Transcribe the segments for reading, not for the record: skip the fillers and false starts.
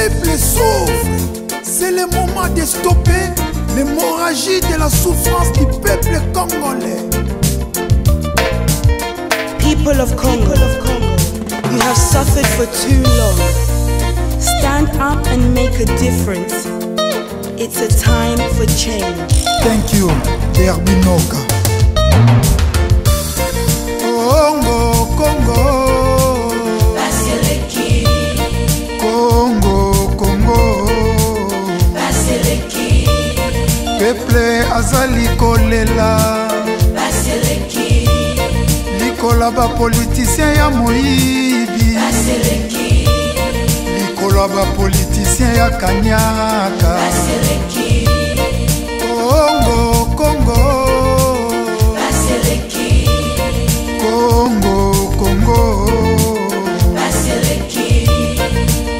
peuple souffre. C'est le moment de stopper l'hémorragie de la souffrance du peuple congolais. People of Congo, you have suffered for too long. Stand up and make a difference. It's a time for change. Thank you, Derbinoka. Congo, Congo. Congo, Congo. Peuple azali kolela. Likola ba politicien ya moyibi. Likolo ba politicien ya kanyaka. Congo, Congo. Congo, Congo.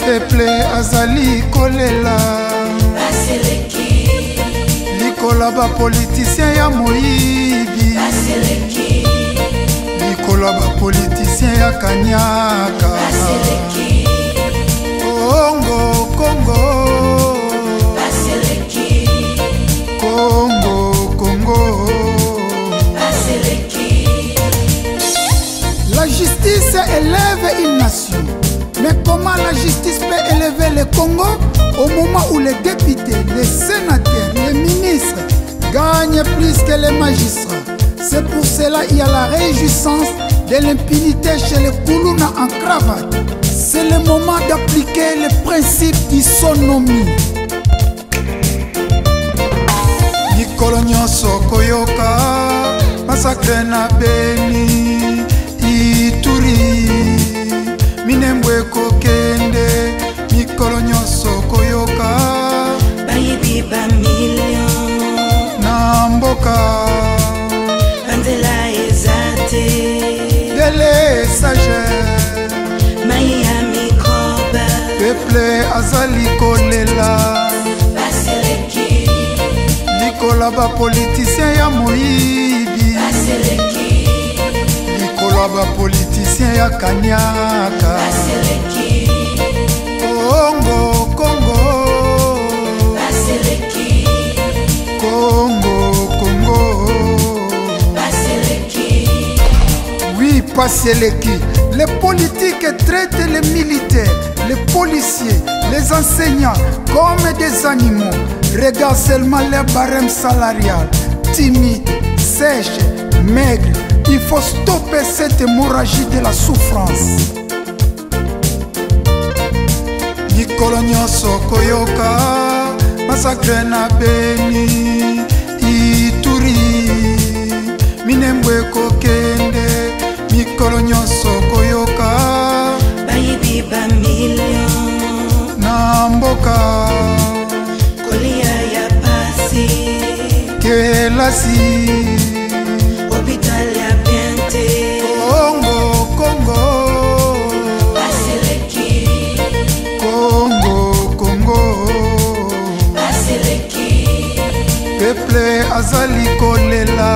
Peuple azali kolela. Likola ba politicien ya moyibi. Likola ba politicien ya kanyaka. Congo, Congo. Congo, Congo. La justice élève une nation. Mais comment la justice peut élever le Congo au moment où les députés, les sénateurs, les ministres gagnent plus que les magistrats? C'est pour cela qu'il y a la réjouissance de l'impunité chez les Koulouna en cravate. C'est le moment d'appliquer le principe d'isonomie. Mikolo nyonso koyoka massacre na Beni, Ituri, Minembwe kokende. Mikolo nyonso koyoka bayibi ba million na mboka banzela eza te délestage mai ya microbe peuple azali kolela likola ba politicien ya moyibi likola ba politicien ya kanyaka. Congo, Congo. Congo, Congo. Oui, Passeleki. Les politiques traitent les militaires, les policiers, les enseignants comme des animaux. Regarde seulement leur barème salarial. Timide, sèche, maigre. Il faut stopper cette hémorragie de la souffrance. Mikolo nyonso koyoka massacre na Beni, Ituri, Minembwe kokende. Mikolo nyonso koyoka bayibi ba million na mboka kolia ya pasi kelasi hôpital ya bien te. Congo, Congo. Congo, Congo. Peuple azali kolela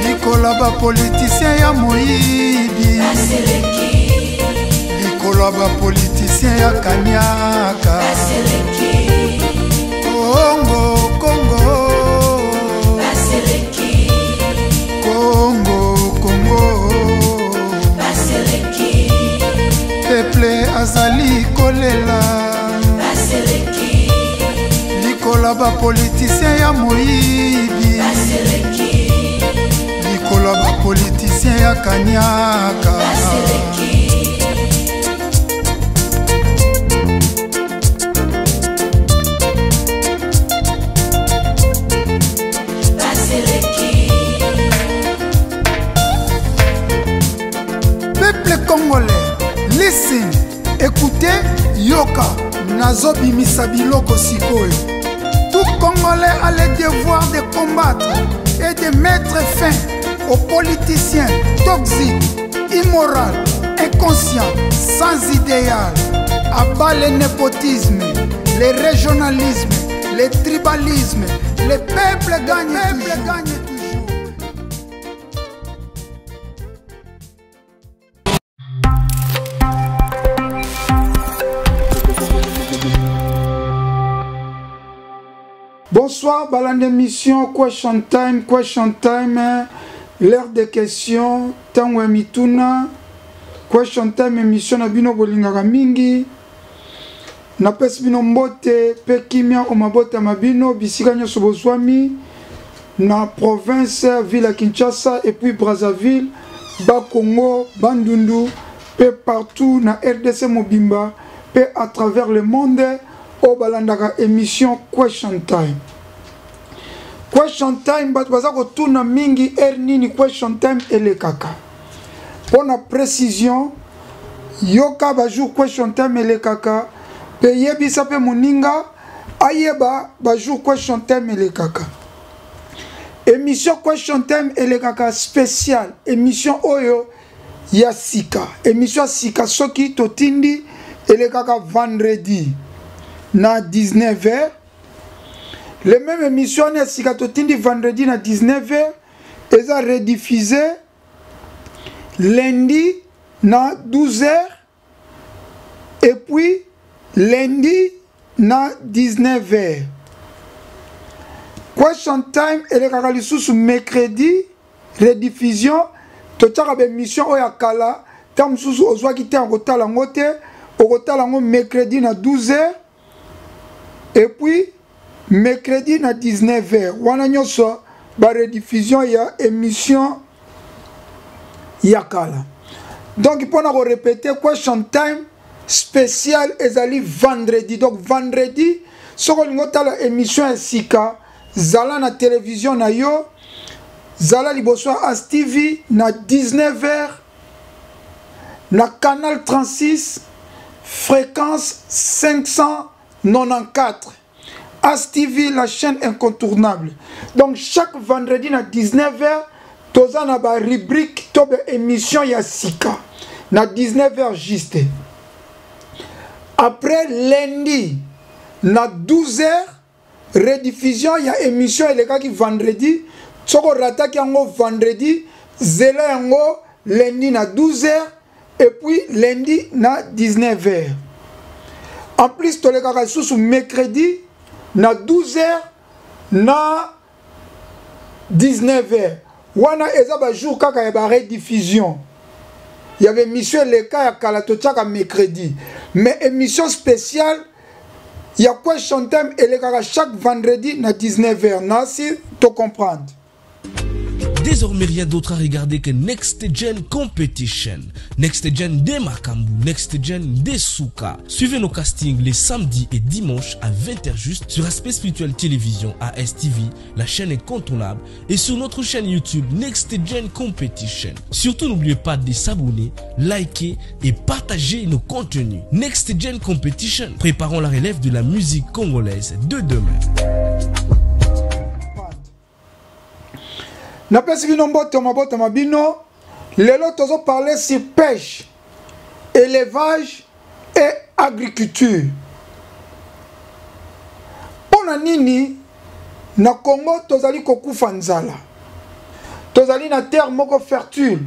likola ba politicien ya moyibi likola ba politicien ya kanyaka. Congo, Congo. Congo, Congo. Peuple azali kolela likola ba politicien ya moyibi likola ba politicien ya kanyaka. Peuple congolais, listen, écoutez, yoka, nazobimisa biloko sikoyo. Tout Congolais a le devoir de combattre et de mettre fin aux politiciens toxiques, immoraux, inconscients, sans idéal. À bas le népotisme, le régionalisme, le tribalisme. Le peuple gagne toujours. Bonsoir, balandi émission Question Time, Question Time, l'heure des questions, tango ya mituna, Question Time émission na bino bolingaka mingi. Napesi bino mbote pe kimia o mabota ma bino bisika nyonso bozwami na province ville ya Kinshasa et puis Brazzaville, Bas-Congo, Bandundu pe partout na RDC mobimba pe à travers le monde oyo balandaka émission Question Time. Question Time bato baza kotuna mingi heure nini Question Time elekaka. Mpo na précision yoka ba jour Question Time elekaka pe yebisa pe moninga ayeba ba jour Question Time elekaka. Émission Question Time elekaka spécial, émission oyo ya sika, émission ya sika soki totindi elekaka vendredi na 19h. Le même émission ya sika totindi vendredi na 19h eza rediffusé lundi na 12h et puis lundi na 19h. Question Time elekaka lisusu mercredi rediffusion, totiaka ba émission oyo ya kala, ntango mosusu ozwaki te ya kotala yango te, okotala yango mercredi na 12h et puis mercredi na 19h. Wana nyonso ba rediffusion ya émission ya kala. Donc mpona ko répéter, Question Time spécial ezali vendredi. Donc vendredi soki olingi otala émission ya sika, zala na télévision na yo, zala liboso ya As TV na 19h na canal 36 fréquence 594. As TV, la chaîne incontournable. Donc chaque vendredi na 19h toza na ba rubrique to ba émission ya sika na 19h juste. Après lundi na 12h rediffusion ya émission elekaki vendredi. Soko rataki yango vendredi, zela yango lundi na 12h et puis lundi na 19h. En plus tolekaka lisusu mercredi na 12h na 19h. Wana eza ba jour kaka ya ba rediffusion. Il y avait émission eleka ya kala totiaka mercredi. Mais émission spéciale ya Question Time elekaka chaque vendredi na 19h. Nasi to comprendre. Désormais, rien d'autre à regarder que Next Gen Competition. Next Gen de Makambu, Next Gen de Souka. Suivez nos castings les samedis et dimanches à 20h juste sur Aspect Spirituel Télévision, ASTV, la chaîne incontournable, et sur notre chaîne YouTube Next Gen Competition. Surtout, n'oubliez pas de s'abonner, liker et partager nos contenus. Next Gen Competition, préparons la relève de la musique congolaise de demain. Napesi bino mbote mabota ma bino. Lelo tozo parler sur pêche, élevage et agriculture. Pona nini na Congo tozali kokufa nzala? Tozali na terre moko fertile.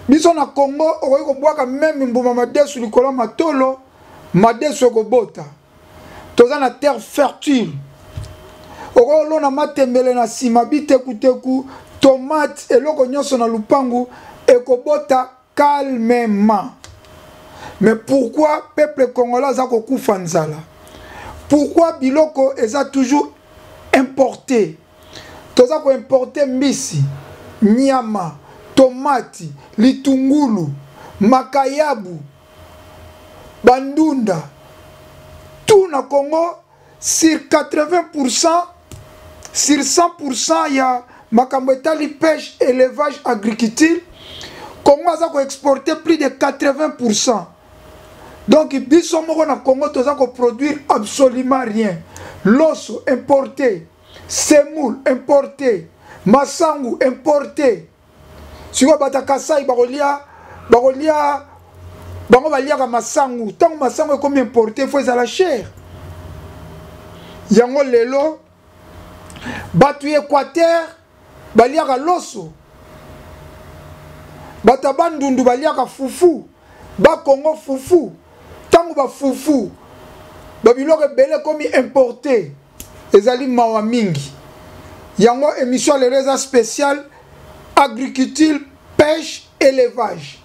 Biso na Congo okoki kobwaka meme mbuma madesu likolo matolo, madesu ekobota. Toza na terre fertile. Okolona matembele na nsima, bitekuteku, tomate, eloko nyonso na lupangu ekobota calmement. Mais pourquoi peuple congolais aza kokufa nzala? Pourquoi biloko eza toujours importé? Toza ko importer mbisi, nyama, tomate, litungulu, makayabu, bandunda, tout na Congo sur 80%, sur 100% ya makambo etali pêche, élevage, agriculture. Congo aza ko exporter plus de 80%. Donc biso moko na Congo toza ko produire absolument rien. Loso importé, semoule importé, masangu importé. Sikoyo bato ya Kasai bakolia, bakolia bango baliaka masangu. Ntango masangu ekomi importé, faut ezala cher. Yango lelo bato ya Équateur baliaka loso, bato ya Bandundu baliaka fufu, ba Congo fufu. Ntango ba fufu ba biloko ebele ekomi importé, Ezali mawa mingi. Yango émission ya lelo eza spéciale agriculture, pêche, élevage.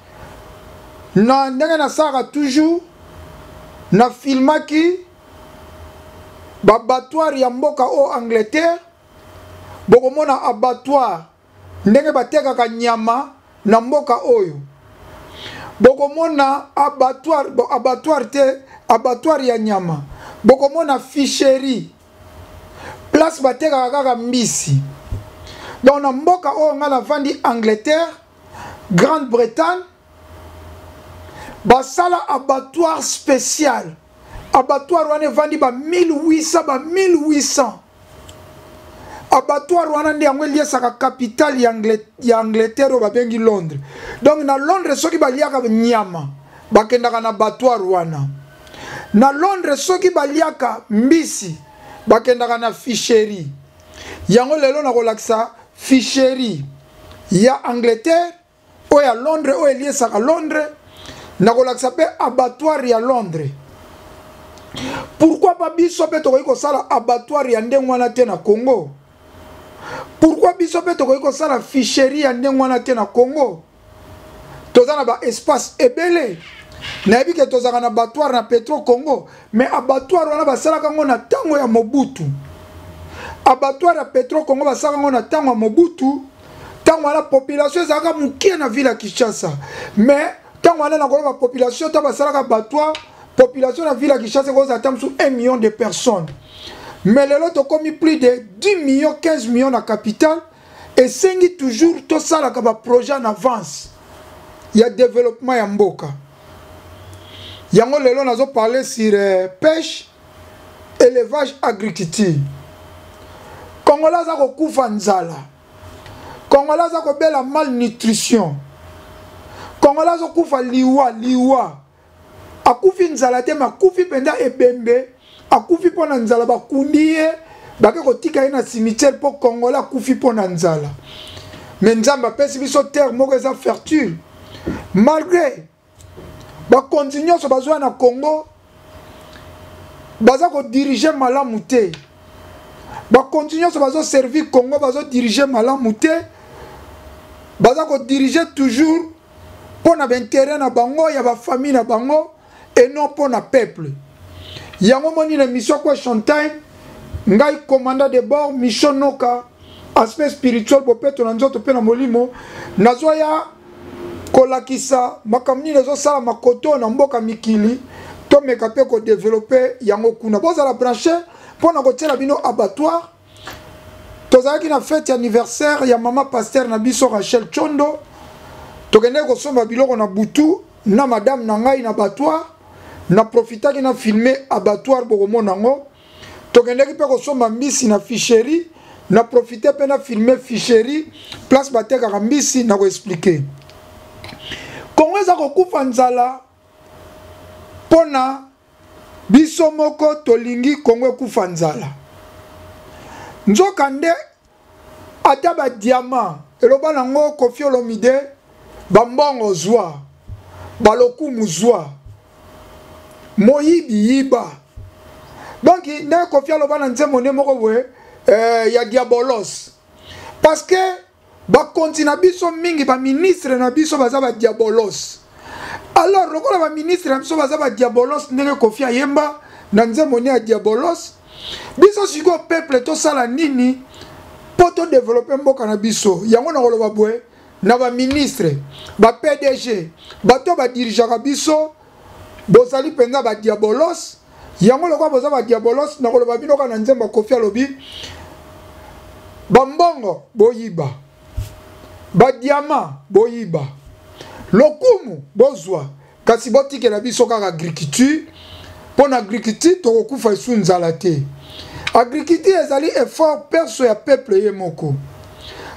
Na ndenge nasalaka toujours, na filmaki ba abattoir ya mboka oyo Angleterre. Bokomona abattoir ndenge batekaka nyama na mboka oyo. Bokomona abattoir, bon, abattoir te, abattoir ya nyama. Bokomona ficherie, place batekaka kaka mbisi. Donc na mboka oyo nga navandi, Angleterre, Grande-Bretagne, basala abattoir spécial. Abattoir wana evandi ba 1800, ba 1800. Abattoir wana nde yango eliesaka capitale ya Angleterre oyo babengi Londres. Donc na Londres soki baliaka nyama, bakendaka na abattoir wana. Na Londres soki baliaka mbisi, bakendaka na ficherie. Yango lelo nakolakisa ficherie ya Angleterre oyo ya Londres, oyo eliesaka Londres. Nakolakisa mpe abattoir ya Londres. Pourquoi pas biso mpe tokoki kosala abattoir ya ndenge wana te na Congo? Pourquoi biso mpe tokoki kosala ficherie ya ndenge wana te na Congo? Toza na ba espace ebele. Nayebi ke tozalaka na abattoir na Petro Congo, mais abattoir wana basalaka yango na ntango ya Mobutu. Abattoir ya Petro Congo basalaka yango na ntango ya Mobutu. Ntango wana population ezalaka moke na ville ya Kinshasa. Mais ntango wana nakoloba population, ntango basalaka abattoir, population na ville ya Kinshasa ekozala ata mosusu 1 million de personnes. Mais lelo tokomi plus de 10 millions, 15 millions na capitale. Esengi toujours tosalaka ba projet en avance ya développement ya mboka. Yango lelo nazo parler sur pêche, élevage, agriculture. Congolais aza kokufa nzala. Congolais aza kobela malnutrition. Congolais aza kokufa liwa, liwa. Akufi nzala te, mais akufi mpenza ebembe, akufi mpo na nzala, bakundi ye, bake kotika ye na cimetière mpo Congolais akufi mpo na nzala. Mais Nzambe apesi biso terre moko eza fertile. Malgré bakonzi nyonso bazwa na Congo baza kodiriger malamu te, bakonzi nyonso bazoservir Congo bazodiriger malamu te, baza kodiriger toujours mpo na baintérêt na bango ya bafamille na bango et non mpo na peuple. Yango moni na émission Question Time, ngai commandant de bord Michon Noka, aspect spirituel bopeto na nzoto pe na molimo, nazwa ya kolakisa makambo nini ezosala makoto na mboka mikili, tomeka pe kodevelope yango kuna. Bozala branché mpo na kotiela bino abattoir. Tozalaki na fête anniversaire ya mama pasteur na biso Rachel Chondo. Tokendeki kosomba biloko na butu na madame na ngai na abattoir. Na profitaki na filmer abattoir bokomona yango. Tokendeki pe kosomba mbisi na ficherie. Na profite pe na filmer ficherie, place batekaka mbisi, na koexpliquer. Congo eza kokufa nzala pona biso moko tolingi Congo ekufa nzala. Nzoka nde ata ba diamant eloba nango Koffi Olomide, ba mbongo zwa, ba lokumu zwa, moyibi yiba. Donc ndenge Koffi aloba na nzembo nde moko boye ya diabolos, parce que bakonzi na biso mingi, ba ministre na biso baza ba diabolos. Alors lokola ba ministre na biso baza ba diabolos ndenge Koffi ayemba na nzembo ne ya diabolos, biso sikoyo peuple tosala nini po to développer mboka na biso? Yango nakoloba boye na ba ministre, ba PDG, bato ba dirigeaka biso, bozali mpenza ba diabolos. Yango lokola boza ba diabolos, nakoloba bino kaka na nzembo ya Koffi alobi ba mbongo boyiba, ba diamant boyiba, lokumu bozwa, kasi botikela biso kaka agriculture. Mpo na agriculture tokokufa esu nzala te. Agriculture ezali effort perso ya peuple ye moko.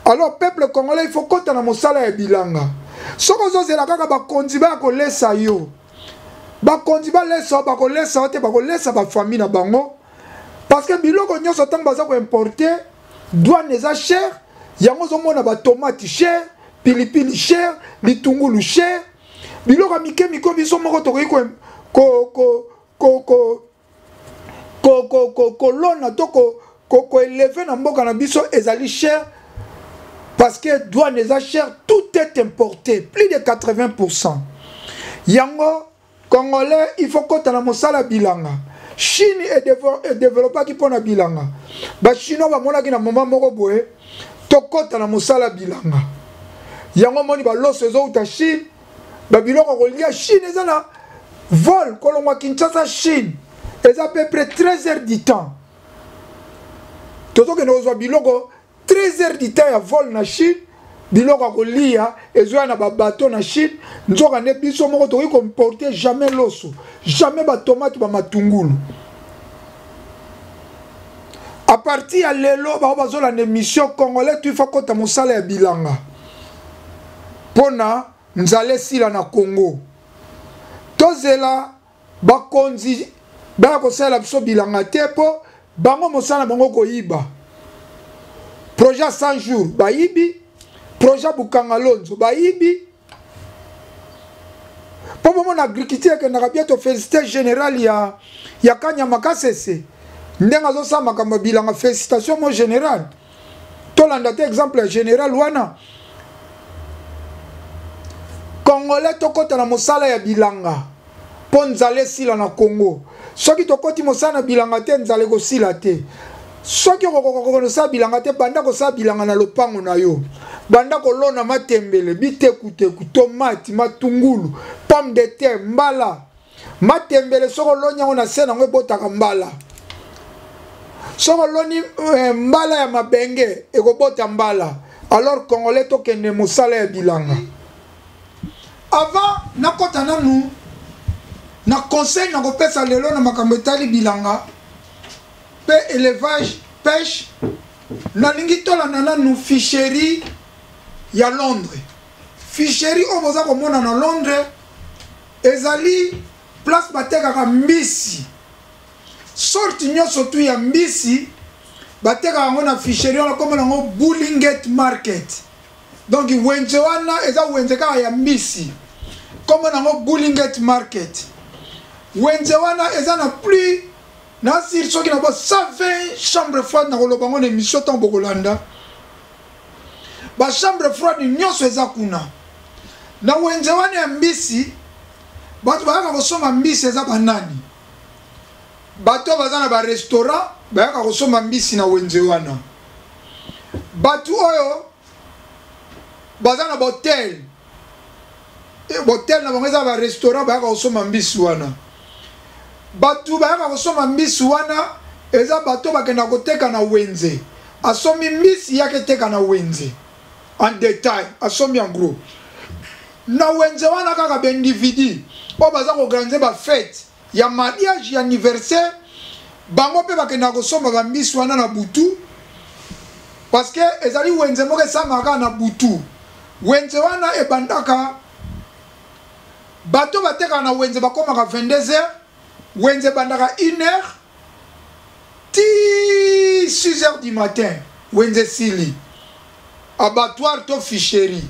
Alors peuple congolais, il faut kota na mosala ya bilanga. Soki ozozela kaka bakonzi baya kolesa yo, bakonzi balesa yo, bakolesa yo te, bakolesa ba famille na bango. Parce que biloko nyonso ntango baza koimporter, douane eza cher, yango ozomona ba tomate cher, pilipili cher, litungulu cher, biloko ya mike mike biso moko tokoki kolona to Koeleve na mboka na biso ezali cher parce que douane eza cher, tout est importé, plus de 80%. Yango Congolais, il faut kota na mosala bilanga. Chine edevelopaki mpo na bilanga. Bachinois bamonaki na moma moko boye tokɔta na mosala bilanga. Yango moni baloso ezowuta Chine, babiloko kolia Chine eza na vol kolongwa Kinshasa Chine eza peu près 13 heures du temps. Tozokende kozwa biloko 13 heures du temps ya vol na Chine, biloko ya kolia ezoya na babato na Chine. Nzoka nde biso moko tokoki komporte jamais loso, jamais batomate, bamatungulu. A partir ya lelo, bao bazolanda émission, Congolais tu fa kota mosala ya bilanga mpona nzala esila na Congo. Tozela bakonzi baya kosalela biso bilanga te, mpo bango mosala na bango koyiba. Projet ya 100 jours bayibi, projet Bukanga Lonzo bayibi. Mpo bomona agriculture ekendaka bien. Tofélicité général ya Kanyama Kasese ndenge azosala makambo ya bilanga. Félicitation mo général. Tolanda te exemple ya général wana. Congolais, tokɔta na mosala ya bilanga mpo nzala esila na Congo. Soki tokɔti mosala na bilanga te, nzala ekosila te. Soki okokoka kosala bilanga te, banda kosala bilanga na lopango na yo. Banda kolona matembele, bitekuteku, tomate, matungulu, pomme de terre, mbala. Matembele, soki oloni yango na se nango, ebotaka mbala. Soki oloni mbala ya mabenge, ekobota mbala. Alors Congolais, tokende mosala ya bilanga. Avant nakɔta nanu na conseil nakopesa lelo na makambo etali bilanga mpe élevage, pêche, nalingi tolanda nanu fisherie ya Londres. Fisherie oyo boza komona na Londres ezali place batekaka mbisi, sorte nyonso tu ya mbisi batekaka yango na fisherie wana. Komona yango Billingsgate Market. Donc wenze wana eza wenze kaka ya mbisi, komona yango Billingsgate Market. Wenze wana eza na plus na sir soki na bo 120 chambre froide. Na koloba yango na émission ntango bokolanda, bachambre froide nyonso eza kuna na wenze wana ya mbisi. Bato bayaka kosomba mbisi eza banani? Bato baza na barestaurant bayaka kosomba mbisi na wenze wana. Bato oyo baza na bahotel, hotel na bango eza barestaurant, bayaka kosomba mbisi wana. Bato bayaka kosomba mbisi wana eza bato bakenda koteka na wenze. Asombi mbisi, yaka eteka na wenze en détail, asombi en gros na wenze wana. Kaka baindividu oyo baza koorganiser bafête ya mariage, ya anniversaire, bango mpe bakendaka kosomba bambisi wana na butu, parce que ezali wenze moko esamaka kaka na butu. Wenze wana ebandaka, bato batekaka na wenze bakomaka 22 heures. Wenze ebandaka 1 heure ti 6 heures du matin, wenze esili. Abattoir to fisherie,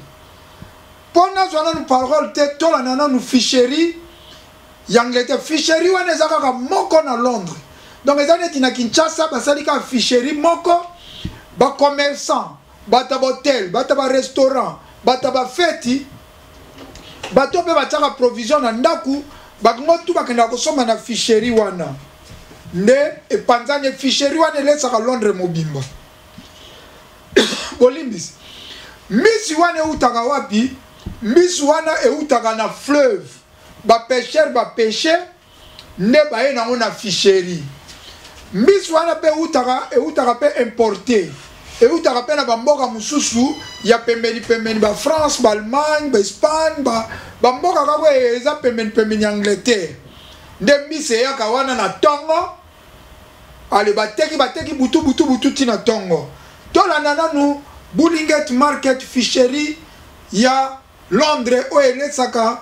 mpo nazwa nanu parole te, tolanda nanu fisherie ya Angleterre. Fisherie wana eza kaka moko na Londres. Donc eza neti na Kinshasa basali kaka fisherie moko. Bacommerçant, bato ya bahotel, bato ya barestaurant, bato ya bafeti, bato mpe batiaka provision na ndako, bango tu bakendaka kosomba na fisherie wana. Nde epanzani, fisherie wana elesaka Londres mobimba. Bolimbisi. Mbisi wana eutaka wapi? Mbisi wana eutaka na fleuve. Bapêcheur bapêche nde baye nango na fisherie. Mbisi wana mpe eutaka mpe importé, eutaka mpe na bamboka mosusu ya pembeni pembeni, bafrance, baallemagne, baespagne, bamboka kaka eza pembeni pembeni ya Angleterre. Nde mbisi eyaka wana na ntongo. Ale, bateki, bateki butu butu butu ntina ntongo. Tolanda nanu Billingsgate Market, fisherie ya Londres oyo elesaka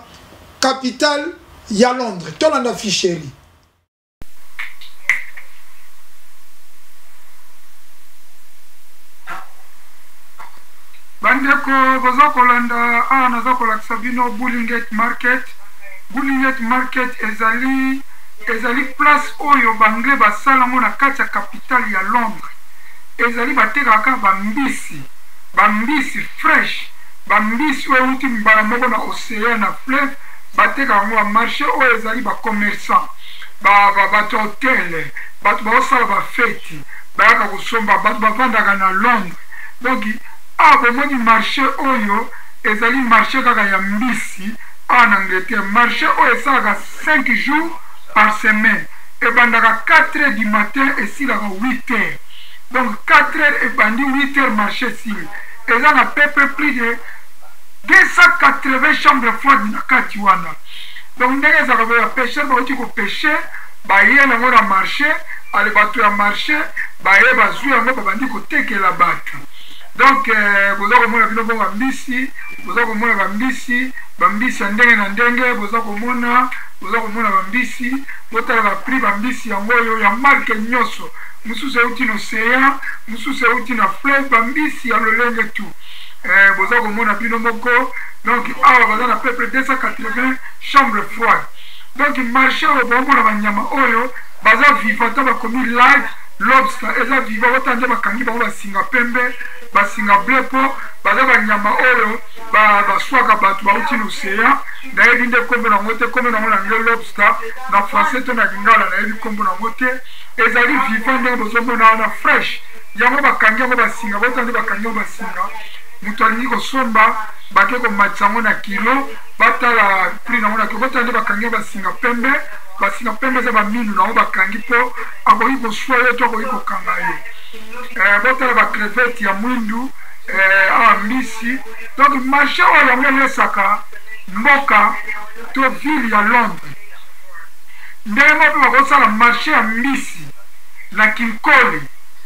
capitale ya Londres. Tolanda fisherie. Bandeko boza kolanda awa, naza kolakisa bino Billingsgate Market. Billingsgate Market ezali place oyo baanglais basala yango na kati ya capitale ya Londres. Ezali batekaka kaka ba mbisi, ba mbisi fresh, ba mbisi oyo ewuti mbala moko na ocean na fleuve, batekaka yango. Ba marche oyo ezali ba commerçants, ba bato ya hotel, bato baosala ba feti bayaka kosomba, bato bavandaka na Londres. Donc awa bomoni marche oyo ezali marche kaka ya mbisi awa na Angleterre. Marche oyo esalaka 5 jours par semaine, ebandaka 4 heures du matin, esilaka 8 heures. Donc 4 heures ebandi, 8 heures marché esili. Eza na peu près plus de 280 chambres froides na kati wana. Donc ndenge ezalaka boye, ba pêcheurs bauti kopêche, baye nango na marché, ale bato ya marché baye bazwi yango, babandi kotekela bato. Donc boza komona bino bongo bambisi, boza komona bambisi, bambisi ya ndenge na ndenge, boza komona, boza komona bambisi. Botala ba prix bambisi yango oyo ya marque nyonso, mosusu euti na océan, mosusu euti na fleuve, bambisi ya lolenge tout. Boza komona bino moko. Donc awa baza na peu près 280 chambre froide. Donc marché oyo bomona banyama oyo baza vivant, to bakomi live lobster, eza vivant. Botala nde bakangi bango basinga pembe, basinga bleu, mpo baza banyama oyo baswaka bato bauti na océan. Nayebi nde kombo nango te, kombo nango na anglais lobster, na français to na lingala nayebi kombo nango te. Ezali vivant ndenge bozomona wana, fresh. Yango bakangi yango basinga, botala nde bakangi yango basinga. Moto alingi kosomba, bake komatisa yango na kilo, batala prix nango na kilo. Botala nde bakangi yango basinga pembe, basinga pembe eza baminu nango bakangi mpo akoki koswa yo to akoki kokanga yo. Botala ba crevette ya mwindu, awa mbisi. Donc marché oyo yango elesaka mboka to ville ya Londres. Ndenge moko mpe bakosala marché ya mbisi na Kinkole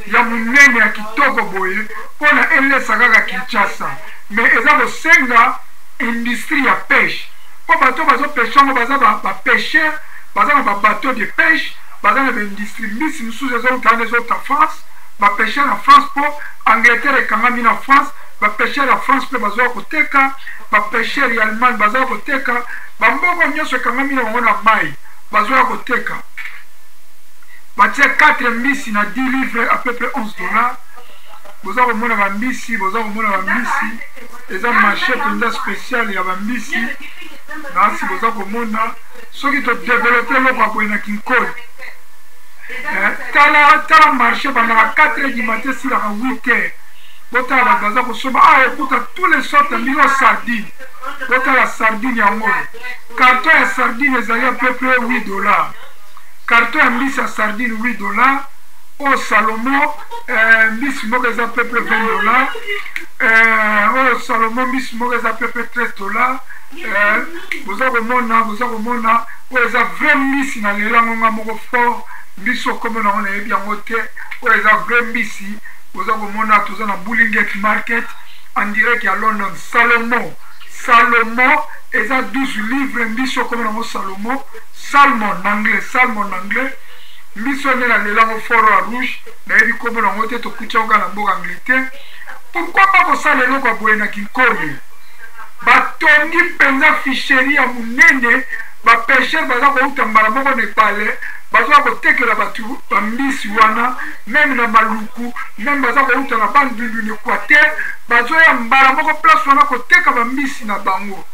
ya monene ya kitoko boye mpona elesa kaka Kinshasa, mais eza kosenga industrie ya pêche, mpo bato bazopêche yango baza ba pêcheur, baza na ba bateau de pêche, baza na ba industrie. Mbisi mosusu ezouta wana, ezouta France, ba pêcheur ya France, mpo Angleterre ekangami na France. Ba pêcheur ya France mpe bazoya koteka, ba pêcheur ya Allemagne bazoya koteka, bambongo nyonso ekangami na bango na mai bazoya koteka. Batie 4 mbisi na 10 livres, à peu près 11 $. Boza komona bambisi, boza komona bambisi. Eza marché mpenza spécial ya bambisi nasi. Boza komona, soki todéveloppe eloko ya boye na Kinkole, tala tala marché bandaka 4 heures du matin, esilaka 8 heures. Botala bato baza kosomba awa, okuta tous les sortes ya mbilo. Sardine, botala sardine yango, carton ya sardine ezali à peu près 8 $. Carton ya mbisi ya sardine, 8 $. Oyo saumon, mbisi moko eza peu près 20 $. Oyo saumon, mbisi moko eza peu près 13 $. Boza komona, boza komona, oyo eza vrai mbisi na lelo yango nga moko fort. Mbisi okombo nango nayebi yango te, oyo eza vrai mbisi. Boza komona, toza na Billingsgate Market en direct ya London. Saumon, saumon eza 12 livre. Mbisi okombo nango saumon, salmon na anglais, salmon na anglais. Mbisi oyo nde na lelo yango fort, ya rouge, nayebi kombo nango te. Tokuti yango kaka na mboka Angleterre. Pourquoi pas kosala eloko ya boye na Kinkole? Batongi mpenza fisherie ya monene, bapêcheur baza kouta mbala moko na ebale, bazoya kotekela bato bambisi wana. Même na Maluku, même baza kouta na Bandundu, na Équateur, bazoya mbala moko place wana koteka bambisi na bango.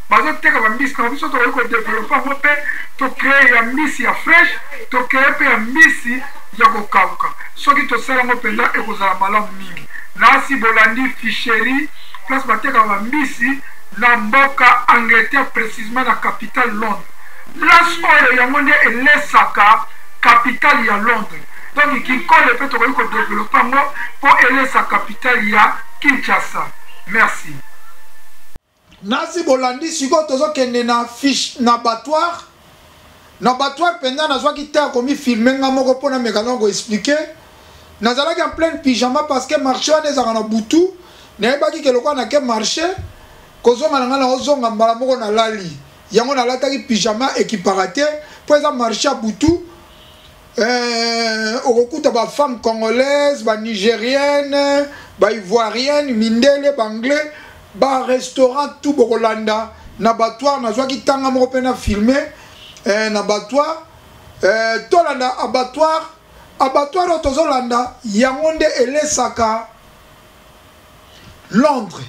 Bazoteka bambisi na biso, tokoki kodévelopper yango mpe tocréer ya mbisi ya fresh, tocréer mpe ya mbisi ya kokauka. Soki tosala yango mpenza, ekozala malamu mingi. Nasi bolandi fisherie, place batekaka bambisi na mboka Angleterre, précisement na capitale Londres. Place oyo yango nde elesaka capitale ya Londres. Donc Kinkole mpe tokoki kodévelopper yango mpo elesa capitale ya Kinshasa. Merci. Nasi bolandi. Sikoyo tozokende na fish na abattoir. Na abattoir mpenza, nazwaki te akomi filmer nga moko mpo nameka na koexpliquer. Nazalaki en pleine pyjama parce que marché wana ezalaka na butu. Nayebaki ke lokola nake marché, kozonga na ngai naozonga mbala moko nalali. Yango nalataki pyjama, ekipaka te mpo eza marché ya butu. Okokuta bafemme congolaise, banigérienne, baivoirienne, mindele, baanglais, barestaurant, tout. Bokolanda na abattoir. Nazwaki ntanga moko mpe na filme na abattoir. Tolanda abattoir. Abattoir oyo tozolanda yango nde elesaka Londres.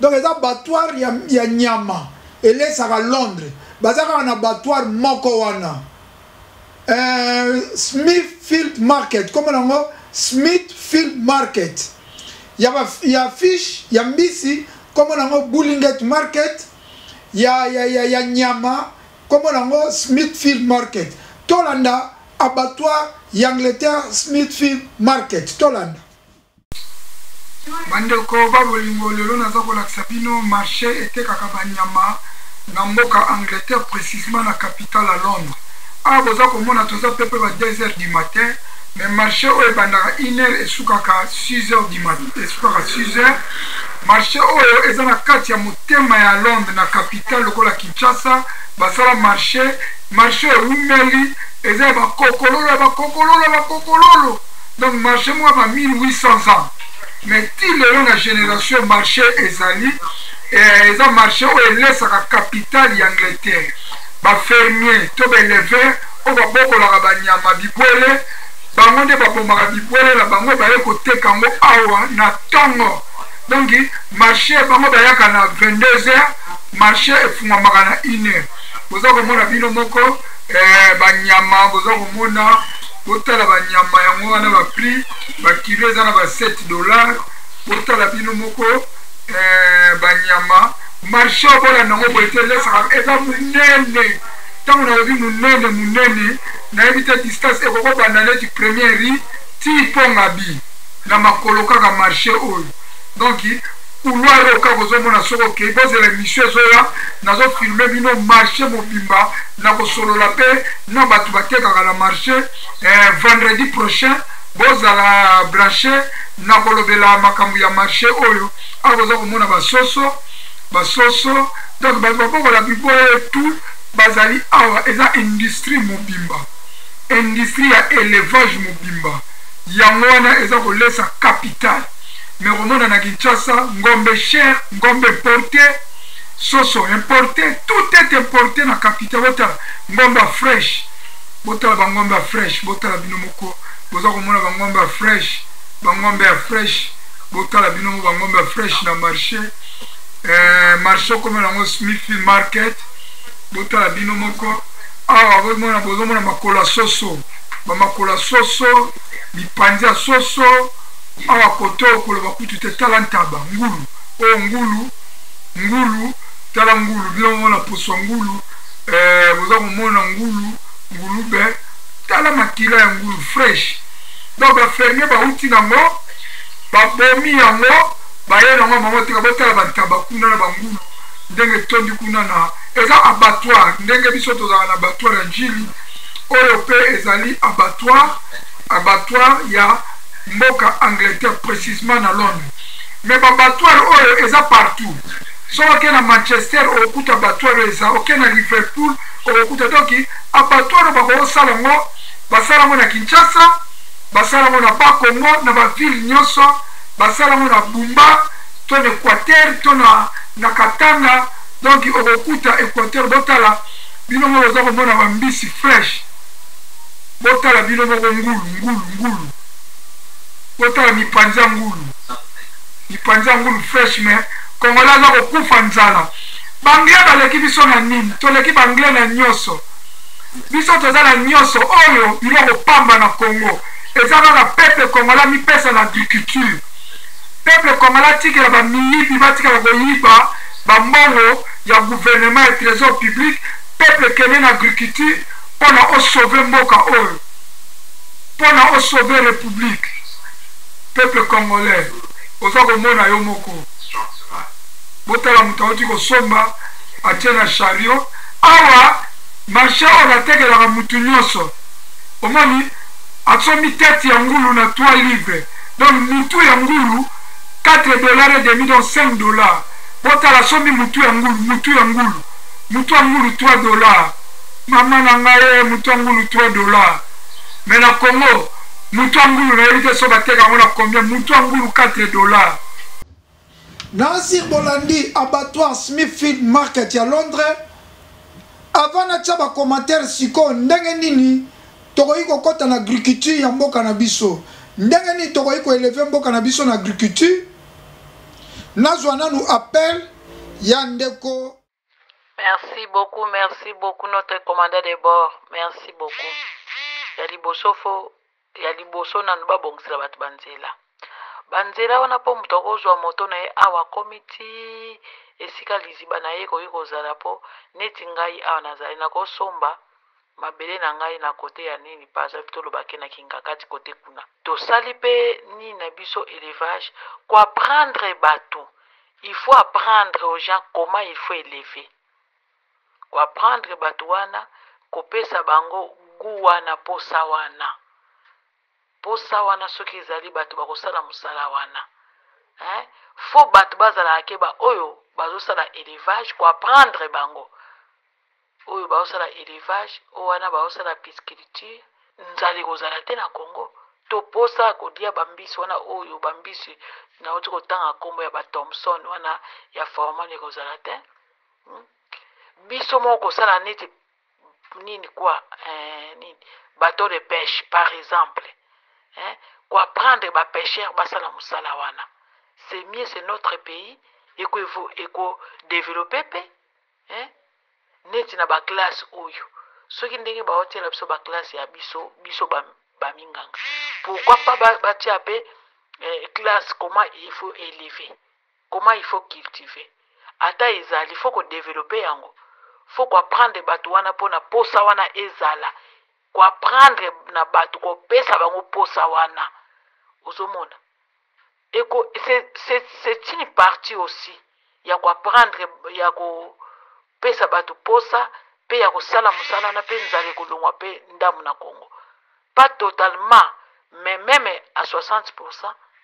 Donc eza abattoir ya, ya nyama elesaka Londres. Baza kaka na abattoir moko wana. Euh, Smithfield Market, comment nango Smithfield Market. Ya ba, ya fish, ya mbisi, comment nango Bullinget Market, ya ya ya, ya nyama, comment nango Smithfield Market. Tolanda abattoir ya Angleterre Smithfield Market. Tolanda. Bandeko ba bolingo, lelo naza kolakisa bino marché etekaka banyama na mboka Angleterre, précisement na capitale ya Londres. Awa boza komona toza pepe ba 2 heures du matin, mais marché oyo ebandaka 1 heure esukaka 6 heures du matin, esukaka 6 heures. Marché oyo eza na kati ya motema ya Londres, na capitale lokola Kinshasa. Basala marché, marché ewumeli, eza ya bakokololo ya bakokololo ya bakokololo. Donc marché moko ba 1800 ans, mais ti lelo na génération marché ezali eh, eza marché oyo elesaka capitale ya Angleterre. Bafermier to baéleveur oyo babokolaka banyama bibwele, bango nde babomaka bibwele na bango, baye koteka yango awa na ntongo. Donc marché bango bayaka na 22 heures, marché efungwamaka na 1 heure. Boza komona bino moko eh, banyama boza komona, botala banyama yango wana, ba prix ba kilo eza na ba 7 dollars. Botala bino moko eh, banyama. Marché oyo bolanda yango boye te, elesaka, eza monene. Ntango nalobi monene monene, nayebi te distance ekokobanda neti première rue ti Pongabi na makolo kaka marché oyo. Donc couloir oyo kaka ozomona, soki okei, bozela émission ezoya, nazofilme bino marché mobimba, nakosolola mpe na bato batekaka na marché eh, vendredi prochain bozala branché, nakolobela makambo ya marché oyo. Awa boza komona basoso, basoso, donc bato babokola biboye tout bazali awa. Eza industrie mobimba, industrie ya élevage mobimba, yango wana eza kolesa capital. Mais komona na Kinshasa ngombe cher, ngombe importé, soso importé, tout est importé na capital. Botala ngombe ya fresh, botala bangombe ya fresh, botala bino moko, boza komona bangombe ya fresh, bangombe ya fresh, botala bino moko bangombe ya fresh na marché eh, marché okomela yango Smithfield Market. Botala bino moko awa, bozomona, bozomona makolo ya soso, bamakolo ya soso, mipanzi ya soso awa kote oyo koloba kutu te. Tala ntaba, ngulu oyo, ngulu, ngulu, tala ngulu, bino bomona poso ya ngulu eh, boza komona ngulu, ngulube, tala makila ya ngulu fresh. Donc bafermier bauti nango, babomi yango, baye nango bango tika. Botala bantaba kuna na bangulu ndenge etondi kuna na eza abattoir. Ndenge biso tozalaka na abattoir ya Njili, oyo mpe ezali abattoir, abattoir ya mboka Angleterre, précisement na Londres. Mais babattoir oyo eza partout. Soki oke na Manchester okokuta abattoir oyo eza, oke na Liverpool okokuta. Donc abattoir oyo bakosala yango, basala yango na Kinshasa, basala yango na Bakongo, na baville nyonso, basala yango na Bumba to na Équateur to na, na Katanga. Donc okokuta Équateur. Botala bino moko, oza komona bambisi fresh. Botala bino moko ngulu, ngulu, ngulu, botala mipanzi ya ngulu, mipanzi ya ngulu fresh. Mais Congolais aza kokufa nzala. Baanglais baleki biso na nini? Toleki baanglais na nyonso. Biso toza na nyonso oyo biloko pamba na Congo. Eza kaka peuple congolais mipesa na agriculture. Peuple congolais atikela bamiyibi, batikala koyiba bambongo ya gouvernement ya trésor public. Peuple kende na agriculture mpona osauve mboka oyo, mpona osauve république. Peuple congolais, oza komona yo moko. Botala moto auti kosomba, atie na chariot. Awa marché oyo batekelaka mutu nyonso. Omoni asombi tete ya ngulu na 3 livres, donc mutu ya ngulu 4 dollars et demi, donc 5 dollars. Botala, asombi mutu ya ngulu, mutu ya ngulu, mutu ya ngulu 3 dollars. Mama na ngai, mutu ya ngulu 3 dollars. Mais na Congo mutu ya ngulu nayebi te so bateka yango na combien. Mutu ya ngulu 4 dollars. Nasir Bolandi, abattoir Smithfield Market ya Londres. Avant natia ba commentaire sikoyo, ndenge nini tokoki kokɔta na agriculture ya mboka na biso? Ndenge nini tokoki koeleve mboka na biso na agriculture? Nazwa nanu appel ya ndeko. Merci beaucoup, merci beaucoup notre commandant de bord. Merci beaucoup. Ya liboso fo ya liboso nanu babongisela bato banzela. Banzela wana mpo moto akozwa moto na ye awa akomi ti esika liziba na ye ekoki kozala mpo neti ngai awa nazali nakosomba mabele na ngai na kote ya nini par exemple toloba ke na kingakati kote kuna tosali mpe nini na biso élevage koapprendre bato. Il faut apprendre aux gens comment il faut élever, koapprendre bato wana, kopesa bango goût wana, posa wana, posa wana. Soki ezali bato bakosala mosala wana, hein? Faut bato bazalaka ke baoyo bazosala élevage, koapprendre bango oyo bazosala élevage, oyo wana bazosala pisciculture. Nzala ekozala te na Congo. Toposa kolia bambisi wana, oyo bambisi nauti kotanga nkombo ya bathomson wana ya formol, ekozala te, Biso moko kosala neti nini kwa nini, bateau de pêche par exemple, hein? Koapprendre bapêcheur basala mosala wana, c'est mieux, c'est notre pays eko développer mpe, hein? Neti na baclasse oyo, soki ndenge baotiela biso baclasse ya biso, biso baminganga, pourquoi pas batia mpe classe comment il faut élever, comment il faut cultiver? Ata ezali, faut kodévelopper yango, faut koapprendre bato wana mpona posa wana ezala, koapprendre na bato, kopesa bango posa wana. Ozomona eko c'est une partie aussi ya koapprendre, ya kopesa bato posa mpe ya kosala mosala wana, mpe nzala ekolongwa mpe ndambo na Congo. Pas totalement, mais même à 60,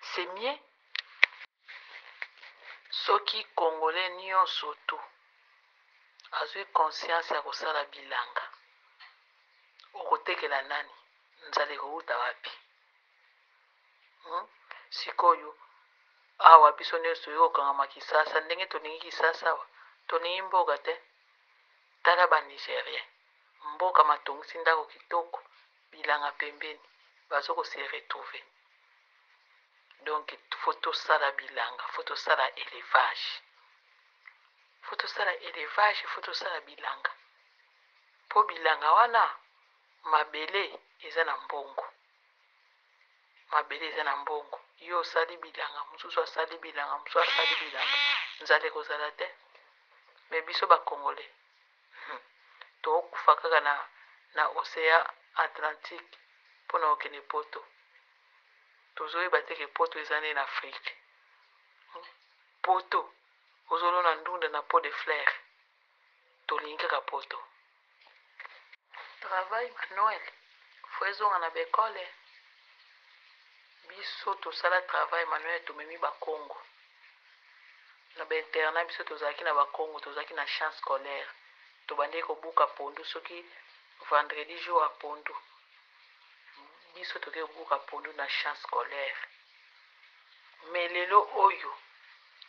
c'est mieux. Soki Congolais nyonso tu azwi conscience ya kosala bilanga, okotekela nani? Nzala ekowuta wapi, Sikoyo awa biso nyonso toyei kokangama Kisasa ndenge tolingi Kisasa. Awa tolingi mboka te. Tala Banigérien, mboka matongisi ndako kitoko, bilanga pembeni, bazo kose retrouver. Donc faut tosala bilanga, faut tosala élevage, faut tosala élevage, faut tosala bilanga, mpo bilanga wana mabele eza na mbongo, mabele eza na mbongo. Yo osali bilanga, mosusu asali bilanga, mosusu asali bilanga, nzala ekozala te. Mais biso Bacongolais, tokokufa kaka na océan Atlantique mpona kokende Poto. Tozoyeba te ke Poto eza nde na Afrique. Poto ozolona ndunda na pot de fleur. Tolingi kaka Poto. Travail manuel faut ezonga na baekole. Biso tosala travail manuel, tomemi Bakongo na bainternat. Biso tozalaki na Bakongo, tozalaki na champ scolaire, tobandeki kobuka pondu. Soki vendredi, jour ya pondu, biso tokoki kobuka pondu na champ scolaire. Mais lelo oyo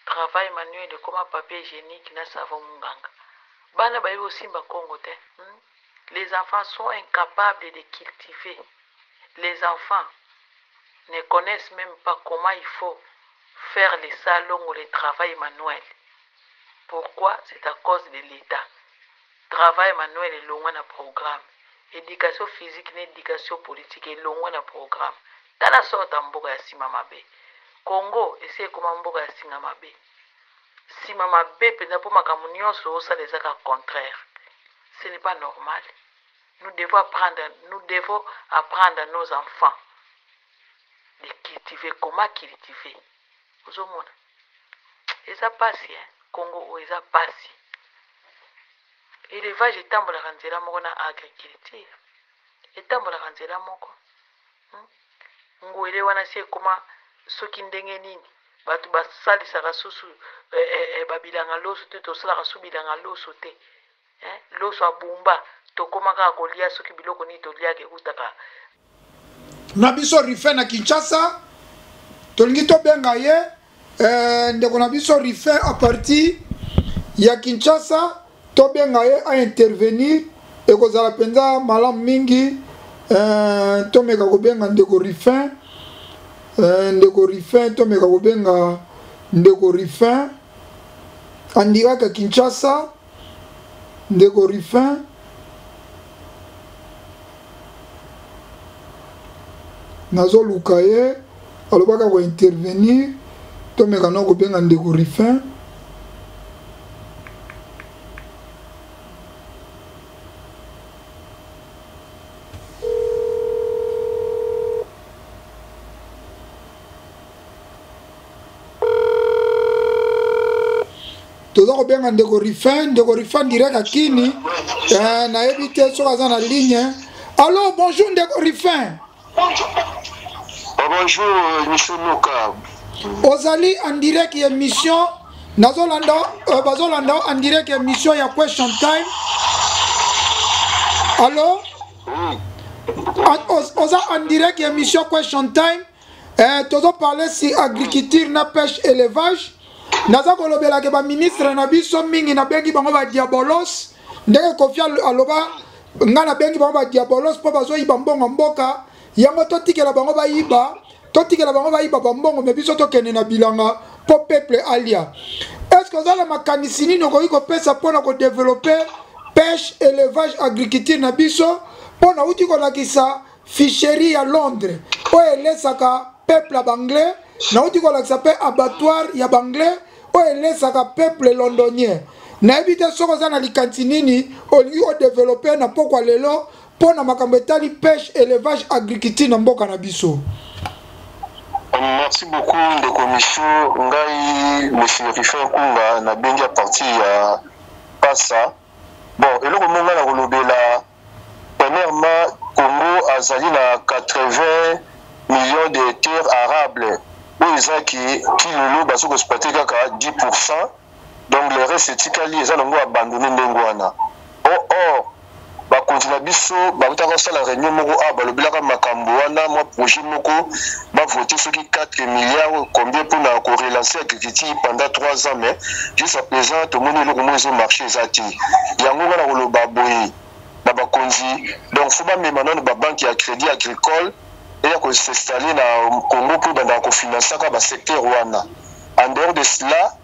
travail manuel ekoma papier hygiénique na savon munganga. Bana bayebi kosimba kongo te, Les enfants sont incapables de cultiver. Les enfants ne connaissent même pas comment il faut faire les salons ou le travail manuel. Pourquoi? C'est à cause de l'État. Travail manuel elongwa na programme éducation physique na éducation politique, elongwa na programme. Tala sorte ya mboka ya nsima mabe. Congo esi ekoma mboka ya singa mabe, nsima mabe mpenza, mpo makambo nyonso osala ezaka contraire. Ce n'est pas normal. Nous devons apprendre à nos enfants de cultiver, comment cultiver. Ozomona eza pasi, hein? Congo oyo eza pasi. Élevage etambolaka nzela moko na agriculture, etambolaka nzela moko, Ngwele wana si ekoma soki ndenge nini, bato basalisaka susu babilanga loso te. Tosalaka su bilanga loso te, eh? Loso abumba, tokóma kaka kolia soki biloko nini toliaka ekutaka. Na biso Rufin na Kinshasa, tolingi tobenga ye, ndeko na biso Rufin à partir ya Kinshasa, tobenga ye aintervenir, ekozala mpenza malamu mingi. Euh, tomeka kobenga ndeko Rufin. Euh, ndeko Rufin, tomeka kobenga ndeko Rufin. Andiraka Kinshasa. Ndeko Rufin. Nazoluka ye, alobaka ko intervenir. Tomeka na kobenga ndeko Rufin. Toza kobenga ndeko Rufin, ndeko Rufin direct akini. Eh, nayebi te soki aza na ligne. Allo, bonjour ndeko Rufin. Oh, bonjour, monsieur Luka. Ozali en direct ya émission nazolanda euh, bazolanda en direct ya émission ya question time. Allo? Oui. Oza en direct ya émission question time. Eh, tozo parler si agriculture na pêche élevage. Naza kolobela ke ba ministre na biso mingi nabengi bango ba diabolos ndenge Kofi aloba nga nabengi bango ba diabolos mpo bazoyiba mbongo mboka yango totikela bango bayiba totikela bango bayiba bambongo me biso tokende na bilanga mpo peuple alia. Est-ce que oza na makanisi nini okoki kopesa mpo na kodevelope pêche élevage agriculture na biso mpo nauti kolakisa ficherie ya Londres oyo elesaka peuple ya banglais, nauti kolakisa mpe abattoir ya banglais oyo elesaka peuple londonien. Nayebi te soki oza na likanisi nini olingi kodevelope na pokwa lelo mpo na makambo etali pêche élevage agriculture na mboka na biso. Merci beaucoup ndeko Michou. Ngai monsieur Rufin Kunga nabengi à partir ya Pasa. Bon, eloko moko ngai nakolobela, premièrement Congo azali na 80 millions de terres arables oyo eza ki lelo bazo koexploiter kaka 10%, donc le reste etikali eza nango abandonné ndenge wana. Or bakonzi na biso bautaka kosala réunion moko awa, balobelaka makambo wana, mwa projet moko bavote soki 4 milliards combien mpona korelancer agriculture pendant 3 ans, mais jusqu'à présent tomoni eloko moko ezomarche eza te. Yango nga na koloba boye na bakonzi, donc fo bamema nano babanke ya crédit agricole eya kosinstalle na Congo mpo ebandaka kofinansaka basecteur wana. En dehors de cela,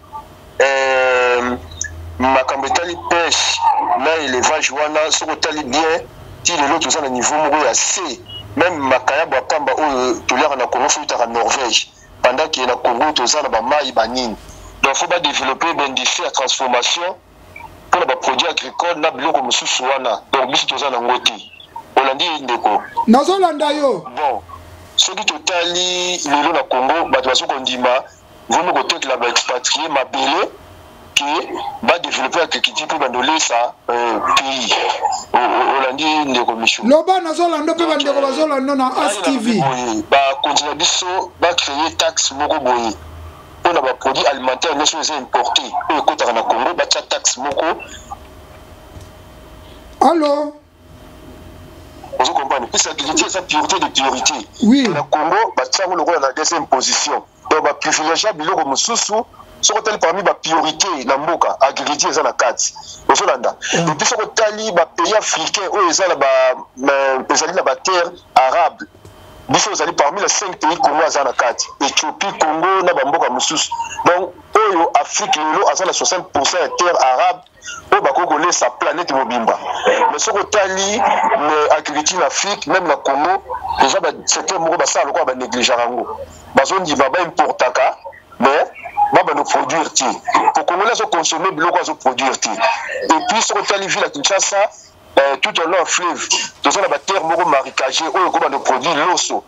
makambo etali pêche na élevage wana, soki otali bien ti lelo toza na niveau moko ya C. Même makayabo ya pamba oyo toliaka na Congo fo eutaka Norvège, pendant que na Congo toza na bamai banini. Donc fo badévelopper baindustrie ya transformation mpona baproduit agricole na biloko mosusu wana. Donc biso toza nango te. Olandi ndeko? Nazolanda yo. Bon, soki totali lelo na Congo, bato bazo kondima vomi kotekela baexpatrie mabele ke badévelopper agriculture mpe bandolesa pays. Olandi ndeko Michou? Loba, nazolanda mpe bandeko bazolanda na As TV. Bakonzi na biso bacréer taxe moko boye mpona baproduit alimentaire nyonso eza importé oyo ekotaka na Congo, batia taxe moko. Allo? Ozo comprendre, puisque agriculture eza priorité de priorité. Oui. Na Congo batia yango lokola na deuxième position, donc baprivilégia biloko mosusu. Soki otali parmi bapriorité na mboka, agriculture eza na kati. Ozolanda? Et puis soki otali bapays africain oyo eza na ezali na baterre arabe, biso ozali parmi les 5 pays, Congo aza na kati, Éthiopie, Congo na bamboka mosusu. Donc oyo Afrique lelo aza na 60% ya terre arabe oyo bakoki kolesa planète mobimba. Mais soki otali agriculture na Afrique, même na Congo, eza basecteur moko basala lokola banégligeaka yango, bazondima baimportaka mais babanda produire te. Po Congolais azoconsommer biloko azoproduire te. Et puis soki otali ville ya Kinshasa, tout au long ya fleuve toza na baterre moko marécagé oyo ekobanda produire loso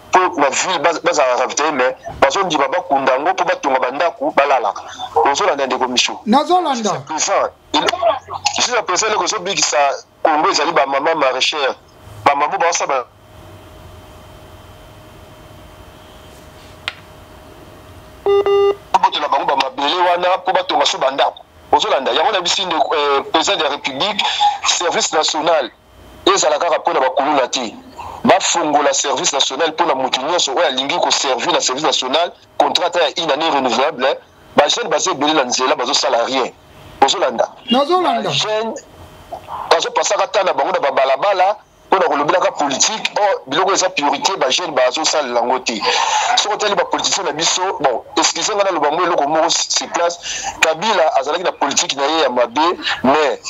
mpo na ville bazalaka ravitaye, mais bazondima bakunda yango mpo batonga bandako balalaka. Ozolanda ndeko Michou? Nazolanda. Jusqu'à présent eloko ezobikisa Congo ezali bamama maraîchère, bamama baosala botola bango bamabele wana mpo batonga so bandako. Ozolanda yango na bisi président de la République, service national ezala kaka mpona bakuluna te, bafongola service national mpona motu nyonso oyo alingi koservir na service national, contrat ya une année renouvelable. Bajeune baza ebele na nzela, bazosala rien. Ozolanda? Nazolanda. Jeune bazopasaka ta na bango na babalabala. mpo na kolobelaka politique. Or biloko eza priorité, bajeune bazosalela yango te. Soki otali bapoliticien na biso, bon, excuse nga naloba ngo eloko moko sur place, Kabila azalaki na politique na ye ya mabe, mais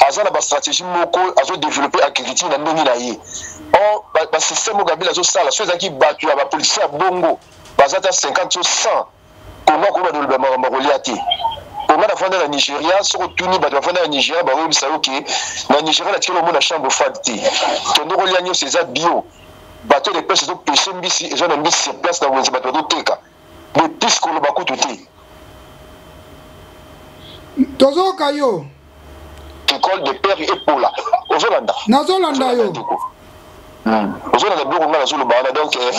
aza na bastratégie moko, azodeveloppe agriculture na ndenge na ye. Or basystème oyo Kabila azosala, so ezalaki bato ya bapoliticien ya bongo baza ata 50 so 100, Kongo akoyeba koloba makambo ya kolia te. Kongo nafanda na Nigeria, soki otuni bato bafanda na Nigeria bakoyebisa yo ke na Nigeria natikali omona chambre froide te. Tondo kolia nyonso eza bio. Bateau de pêche ezopeshe mbisi, eza na mbisi sur place na wenze, bato bazoteka. Bepise koloba kutu te. Tozoyoka yo. École de père epola. Ozolanda? Nazolanda yo. Ozolanda biloko ngai nazoloba wana donc eh,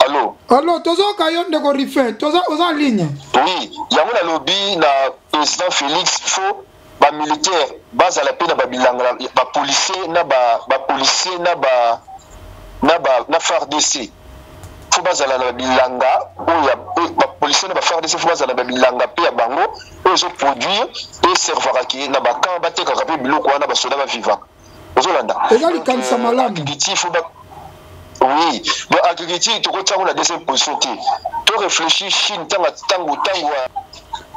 Allo. Allo, tozoka yo ndeko Rifin, toza oza en ligne. Oui, yango nalobi na président Félix, faut ba militaire bazala pe na ba bilanga, ba policier na ba ba policier na ba na ba na FARDC. Faut bazala na bilanga oyo ya ba policier na ba FARDC, faut bazala na bilanga pe ya bango oyo ezo produire et servaka ke na ba camp batekaka pe biloko wana basoda ba vivaka. Ozolanda? Eza likanisa malamu. Oui, donc agriculture tokotia yango na deuxième position te. To réfléchir Chine ntango ntango ntango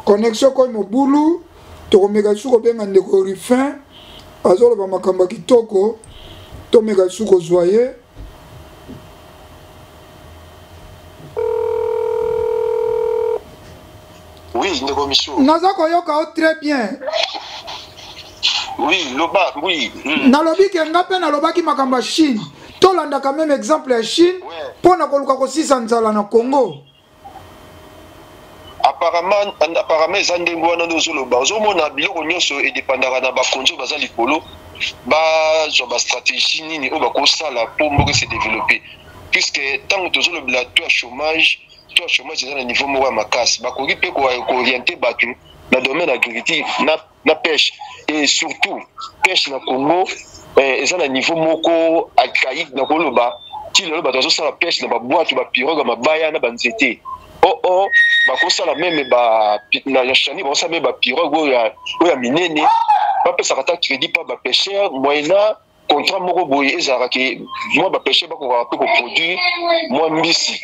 connexion koyi mobulu, tokomeka lisusu kobenga ndeko Rufin, azoloba makambo ya kitoko, tomeka lisusu kozwa ye. Oui, ndeko Michou. Naza koyoka yo très bien. Oui, loba, oui. Nalobi ke nga mpe nalobaki makambo ya Chine. Tolandaka meme exemple ya Chine mpo na koluka kosisa nzala na Congo. Apparemment, apparemment eza ndenge wana nde ozoloba. Ozomona biloko nyonso edependaka na bakonzi oyo baza likolo, bazwa bastratégie nini oyo bakosala mpo mboka ese développer. Puisque ntango tozolobela taux ya chômage, taux ya chômage eza na niveau moko ya makasi, bakoki mpe kooriente bato na domaine agriculture na pêche, et surtout pêche na Congo eza na niveau moko archaïque na koloba. Ti lelo bato bazosala pêche na babwato, bapirogue ya mabaya na banzete. Oh oh, bakosala meme ba na chani, bakosala meme bapirogue oyo ya minene, bapesaka ata crédit pa bapêcheur moyennant contrat moko boye ezalaka ke mwa bapêcheur bakokaka mpe koproduire mwa mbisi.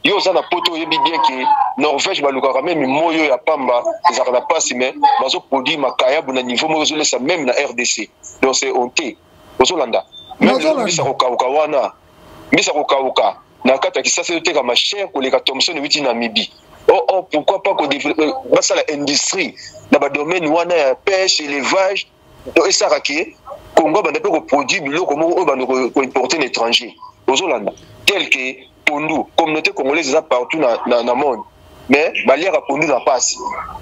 Yo oza na poto, oyebi bien ke Norvège balukaka meme moyo ya pamba ezalaka na pasi, mais bazoproduire makayabu na niveau moko ezolesa meme na RDC. Donc c'est honte. Ozolanda? Meme mbisi ya kokauka wana, mbisi ya kokauka na kati ya Kisasa ezotekama cher koleka Thomson ewiti Namibie. Oh oh, pourquoi pas kodévelopper, basala industrie na badomaine wana ya pêche, élevage, donc esalaka ke Congo abanda mpe koproduire biloko moko oyo banda koimporte na étranger. Ozolanda? Tel que pondu, communauté congolaise eza partout na monde, mais baliaka pondu na pasi.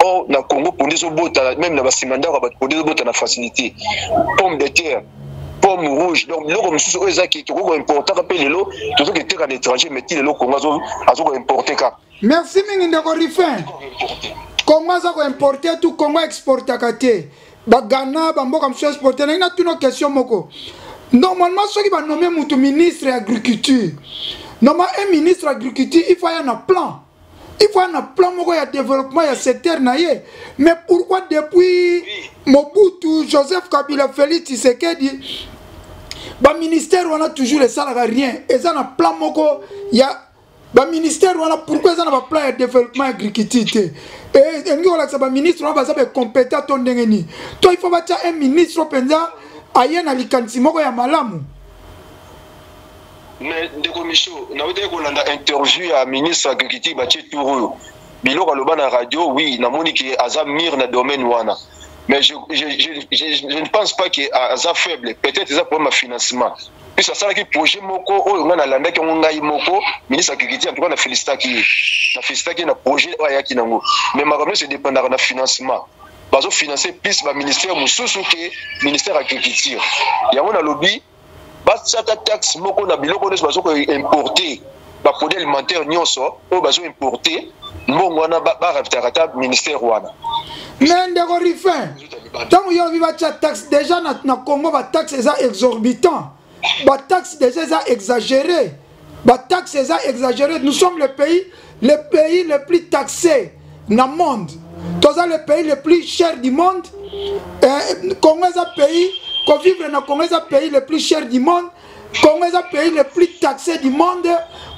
Or na Congo pondu ezobota même na basima ndako ya bato, pondu ezobota na facilité, pomme de terre, pomme rouge, donc biloko mosusu oyo ezaki tokoki koimportaka mpe lelo tozoki eteka na étranger, mais ti lelo Congo azo koimporte kaka. Merci mingi ndeko Rifin. Congo aza koimporte tout, Congo exportaka te. Bagana bamboka mosusu exporte. Nangi natuna question moko. Normalement soki banome mutu ministre ya agriculture, normalement un ministre ya agriculture il faut aya na plan. Il faut aya na plan moko ya développement ya secteur na ye. Mais pourquoi depuis Mobutu, Joseph Kabila, Félix Tshisekedi, ba ministère wana toujours esalaka rien. Eza na plan moko ya ba ministère wana, pourquoi eza na ba plan ya développement agriculture te? Elingi kolakisa ba ministre wana baza bacompétent to ndenge nini? To il faut batia un ministre mpenza aye na likanisi moko ya malamu. Mais ndeko Micho, nautaki kolanda interview ya ministre agriculture, batie tour oyo biloko aloba na radio. Oui, namoni ke aza mire na domaine wana, mais je ne pense pas que aza faible. Peut-être eza problème ya financement, puisque asalaki projet moko oyo ngai nalandaki yango ngai moko. Ministre agriculture, en tout cas nafélicitaki ye, nafélicitaki ye na projet oyo ayaki nango, mais makambo nyonso edépendaka na financement. Bazofinance plus baministère mosusu ke ministère agriculture. Yango nalobi batiaka taxe moko na biloko nyonso bazo koimporte, baproduit alimentaire nyonso oyo bazoimporte, mbongo wana baravitaka ata ministère wana. Mais ndeko Rifin, ntango yo olobi batya taxe, déjà na Congo bataxe eza exorbitant, bataxe déjà eza exagéré, bataxe eza exagéré. Nous sommes le pays le plus taxé na monde, toza le pays le plus cher du monde. Congo eza pays Kovivre na Congo eza pays le plus cher du monde. Congo eza pays le plus taxé du monde.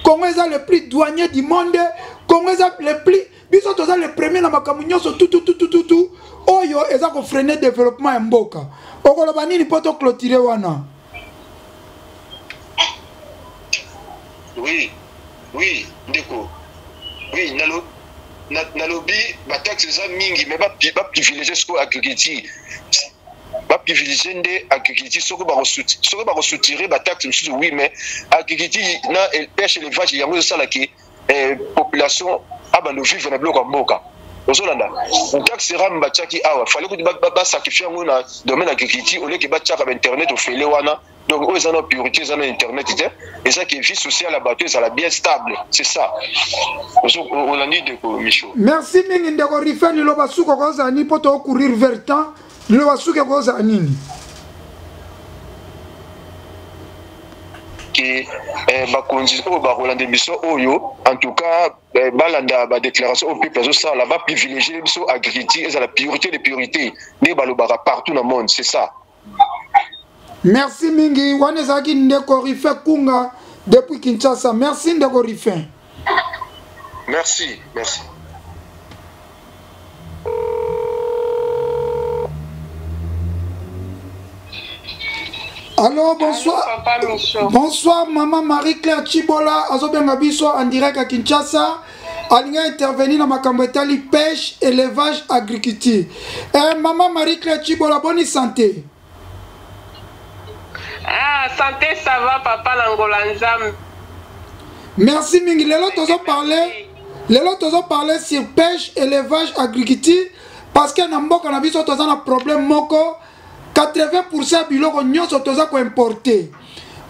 Congo eza le plus douanier du monde. Congo eza le plus biso toza le premier na makambo nyonso tututututu oyo eza kofrene développement ya mboka. Okoloba nini mpo to clôturer wana? Oui, oui, ndeko. Oui, nalo nalobi ba taxe eza mingi mais ba privilégier sikoyo agriculture. Ba privilégier nde agriculture soki soki bakosoutire ba taxe mosusu oui mais agriculture na pêche élevage yango ezosala ke eh, population abanda vivre na biloko ya mboka ozolanda taxe ram batiaki awa fale kuti basacrifie yango na domaine agriculture oleke batiaka bainternet ofele wana. Donc oyo eza na priorité eza na internet te, eza ke vie sociale ya bato ezala bien stable, c'est ça. Olandi ndeko Micho. Merci mingi ndeko Rife. Liloba suka okozala nini mpo tokourir vers temps? Liloba suka ekozala nini? Ke eh, bakonzi oyo bakolanda biso oyo en tout cas eh, balanda badéclaration oyo peuple azosala, baprivilégie biso agriculture ezala priorité de priorité nde balobaka partout na monde, c'est ça. Merci mingi. Wana ezalaki ndeko Rife Kunga depuis Kinshasa. Merci ndeko Rife. Merci, merci. Allô, bonsoir. Allô, papa Micho. Bonsoir, maman Marie-Claire Chibola, azobenga biso en direct à Kinshasa. Alinga intervenir na makambo etali pêche, élevage, agriculture. Eh, maman Marie-Claire Chibola, bonne santé. Ah, santé ça va papa na ngola Nzambe. Merci mingi. Lelo tozo parler, lelo tozo parler sur pêche, élevage, agriculture parce que na mboka na biso toza na problème moko. 80% ya biloko nyonso toza koimporte,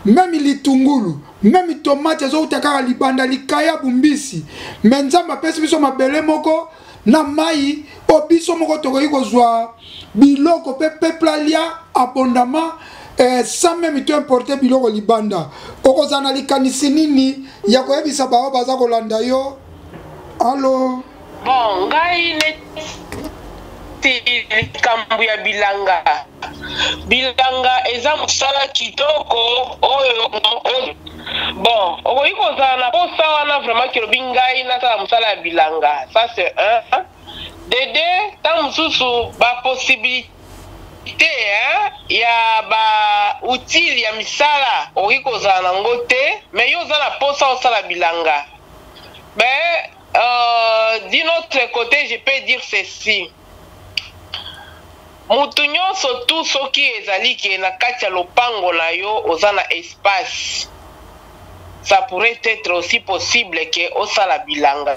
meme litungulu, meme tomate ezowuta kaka libanda, likayabu, mbisi. Me Nzambe apesi biso mabele moko na mai oyo biso moko tokoki kozwa biloko mpe peuple alia abondamment, sans meme to importe biloko libanda. Okozala na likanisi nini ya koyebisa baoyo baza kolanda yo? Allo. Bon, ngai neti likambo ya bilanga. Bilanga eza mosala kitoko oyo bon, okoki kozala na posa wana vraiment kilobi ngai nasala mosala ya bilanga. Ça c'est un. De deux, ntango mosusu ba possibilité hein, ya ba outils ya misala okoki kozala nango te, mais yo oza na posa osala bilanga. Mais d'un autre côté, je peux dire ceci. Mutu nyonso tu soki ezali ke na kati ya lopango na yo oza na espace, ça pourrait être aussi possible ke osala bilanga.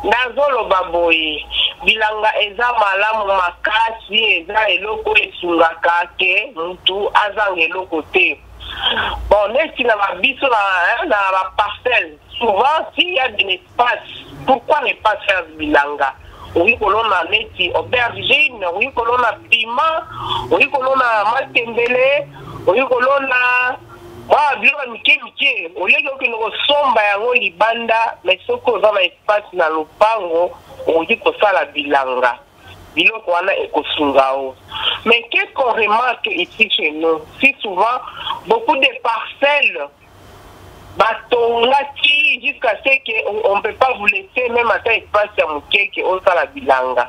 Nazoloba boye, bilanga eza malamu makasi, eza eloko esungaka ke mutu azanga eloko te. Bon, neti na ba biso na, na ba parcelle, souvent s'il y a de l'espace, pourquoi ne pas faire bilanga? Okoki kolona neti aubergine, okoki kolona piment, okoki kolona matembele, okoki kolona mwa biloko ya mike mike, oleki okende kosomba yango libanda, mais soki oza na espace na lopango, okoki kosala bilanga. Biloko wana ekosunga yo. Mais qu'est-ce qu'on remarque ici chez nous? Si souvent, beaucoup de parcelles batongaki jusqu'à ce que on ne peut pas vous laisser même ata espace ya moke ke osala bilanga.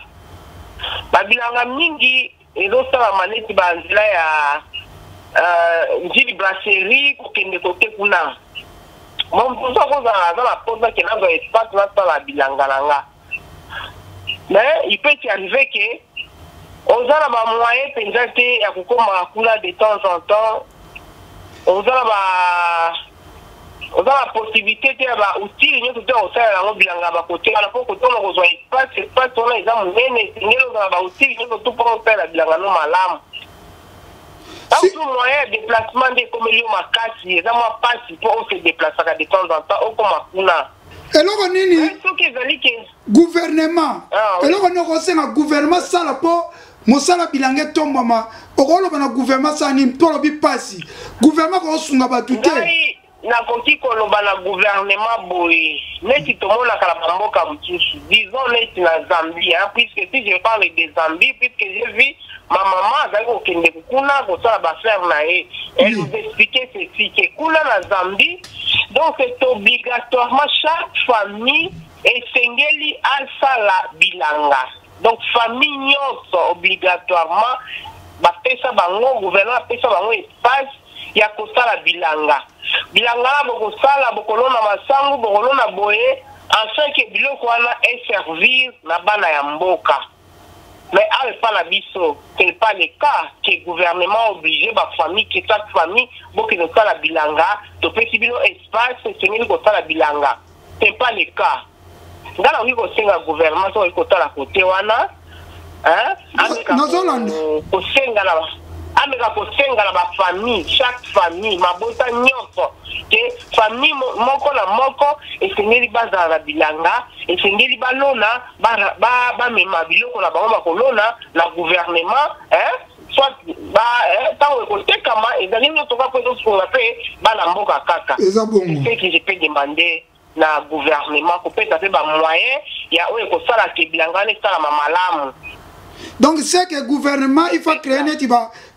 Ba bilanga mingi ezosalama neti ba nzela ya Njili brasserie kokende kote kuna. Bon, mosusu akozala aza na posa ke nazwa espace nasala bilanga na nga. Mais il peut y arriver que oza na ba moyen mpenza te ya kokoma kuna de temps en temps, oza na ba oza na possibilité te ya ba outils nyonso te ya kosalela yango bilanga ba kote wana, mpo kotoma kozwa espace, espace wana eza monene, esengeli ozala na ba outils nyonso tu mpona osalela bilanga no malamu. Ntango moyen ya déplacement nde ekomeli yo makasi, eza mwa mpasi mpo ose déplaçaka de temps en temps okoma kuna. Eloko nini soki ezali ke gouvernement, Ah, oui. eloko nini okosenga gouvernement sala mpo mosala bilanga etombwama? Okoloba na gouvernement sala nini mpo olobi mpasi gouvernement kosunga bato te? Ngai Nakoki koloba na gouvernement boye, neti tomonaka na ba mboka mosusu, disons neti na Zambie, hein, puisque si je parle de Zambie, puisque j'ai vu ma maman azali kokende kuna kosala ba affaires na ye, elle nous expliquait ceci que kuna na Zambie, donc c'est obligatoirement chaque famille esengeli asala bilanga. Donc famille nyonso obligatoirement bapesa bango, gouvernement apesa bango espace ya kosala bilanga. Bilanga wana bokosala, bokolona masangu, bokolona boye, afin que biloko wana eservir na bana ya mboka. Mais awa epa na biso, ce n'est pas le cas que gouvernement oblige ba famille, que chaque famille bokende kosala bilanga, topesi bino espace, esengeli kosala bilanga. Ce n'est pas le cas. Nga nakoki kosenga gouvernement soki kotala kote wana, hein, ameka kosenga na ameka kosenga na bafamille, chaque famille, mabota nyonso, ke famille moko na moko esengeli bazala na bilanga, esengeli balona, bamema biloko na bango bakolona na gouvernement, hein, soit ntango ekotekama ezali nyonso kaka mpo ezosunga mpe bana mboka kaka. Eza bongo. Ce que je peux demander na gouvernement, kopesa mpe bamoyen ya oyo ekosala ke bilanga wana esalama malamu. Donc c'est que gouvernement il faut créer neti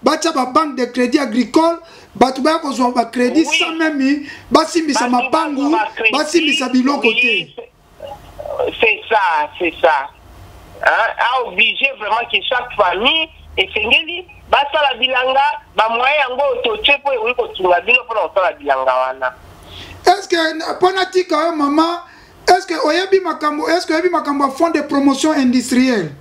batia ba banque de crédit agricole, bato baya kozwa ba crédit sans même basimbisa mapangu, basimbisa biloko te. C'est ça, c'est ça. Hein, a obligé vraiment que chaque famille esengeli basala bilanga, bamoyen yango totie mpo ekoki kosunga bino mpona kosala bilanga wana. Est-ce que mpo natika yo mama, est-ce que oyebi makambo, est-ce que oyebi makambo ya fonds de promotion industrielle?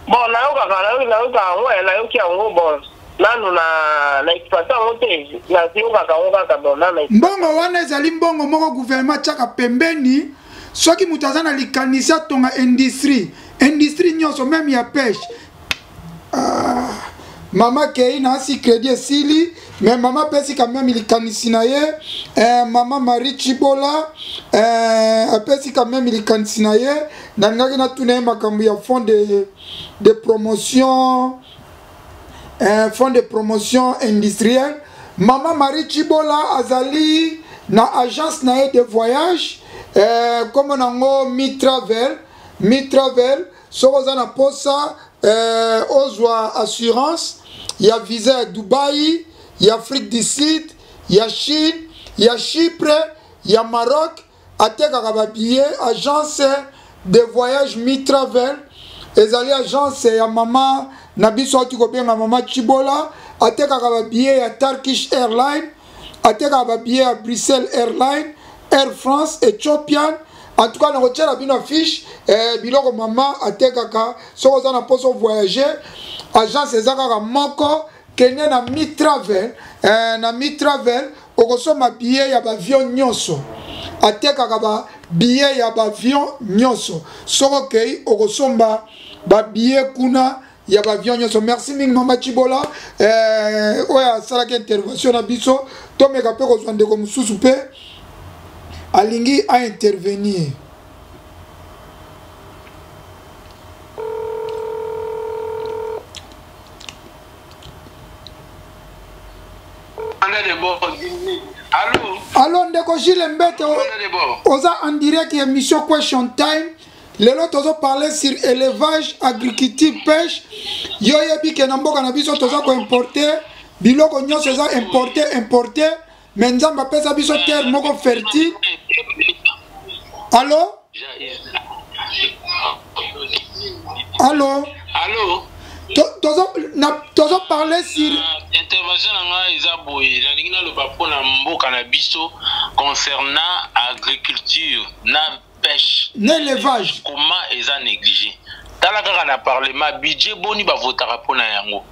Bon, nayokaka, nayoka yango, nayoki yango, bon, nanu na exploite yango te, nayokaka yango kaka, bon, nanu. Mbongo wana ezali mbongo moko gouvernement atiaka pembeni soki moto aza na likanisi atonga industrie, industrie nyonso, même ya pêche. Ah, mama kei na asi crédit esili, mais mama apesi quand même likanisi na ye. Mama Marie Chibola apesi quand même likanisi na ye. Nalingaki natuna ye makambo ya fonds de promotion, fonds de promotion industrielle. Mama Marie Chibola azali na agence na ye de voyage, kombo nango Mi Travel. Mi Travel, soki oza na posa ozwa assurance ya visa ya Dubai, ya Afrique du Sud, ya Chine, ya Chypre, ya Maroc, atekaka ba billet. Agence de voyage Mi Travel ezali agence ya mama na biso auti kobenga mama Chibola. Atekaka ba billet ya Turkish Airlines, atekaka ba billet ya Bruxelles Airlines, Air France, Ethiopian. En tout cas nakotiela bino affiche biloko mama atekaka. Soki oza na mposa voyager, agence eza kaka moko, kende na Mi Travel. Na Mi Travel okosomba billet ya bavion nyonso, atekaka ba billet ya bavion nyonso. Soki okei okosomba ba billet kuna ya bavion nyonso. Merci mingi mama Chibola, oyo asalaki intervention na biso. Tomeka mpe kozwa ndeko mosusu mpe alingi aintervenir. Allo ndeko Gilles Mbete, oza en direct ya émission Question Time. Lelo tozo parler sur élevage, agriculture, pêche. Yo yebi ke na mboka na biso toza ko importer biloko nyonso, eza importer importer, mais Nzambe apesa biso terre moko fertile. Allo? Allo? Allo? Tozo parler sur intervention na ngai eza boye, nalingi naloba mpona mboka na biso concernant agriculture na pêche na élevage. Comment eza négligé? Tala kaka na parlement, budget boni bavotaka mpona yango.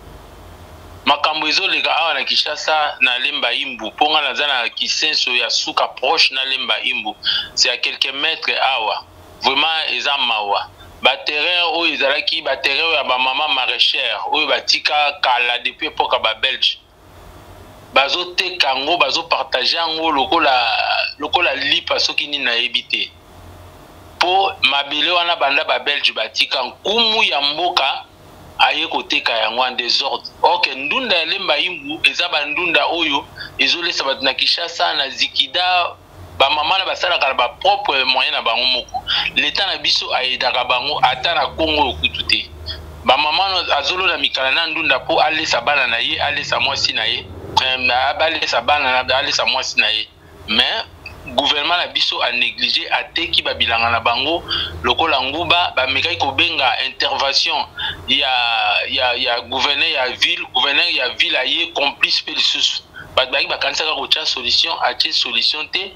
Makambo ezoleka awa na Kinshasa, na Lemba Imbu, mpo nga naza na Kisenso ya suka, proche na Lemba Imbu, c'est à quelques mètres awa. Vraiment eza mawa. Baterrain oyo ezalaki baterrain oyo ya bamama maraîchère oyo batika kala depuis époque ya babelge, bazoteka yango, bazopartage yango lokola lipa soki nini nayebi te. Mpo mabele wana banda babelge batika, nkumu ya mboka Aye koteka yango en desordre. Ok, ndunda ya Lemba Imbu eza ba ndunda oyo ezolesa bato na Kinshasa, na Zikida, ba mama na basalaka na ba propre moyen na bango moko. L'Etat na biso ayedaka bango ata na Congo oyo kutu te. Ba mama azolona mikala na ndunda po alesa bana na ye, alesa mwasi na ye, alesa bana na alesa mwasi na ye. Mais gouvernement na biso a négligé, ateki ba bilanga na bango lokola nguba. Bamekaki kobenga intervention ya gouverneur ya ville. Gouverneur ya ville aye complice mpe lisusu. Bato bayaki bakanisaka kotya solution, atie solution te.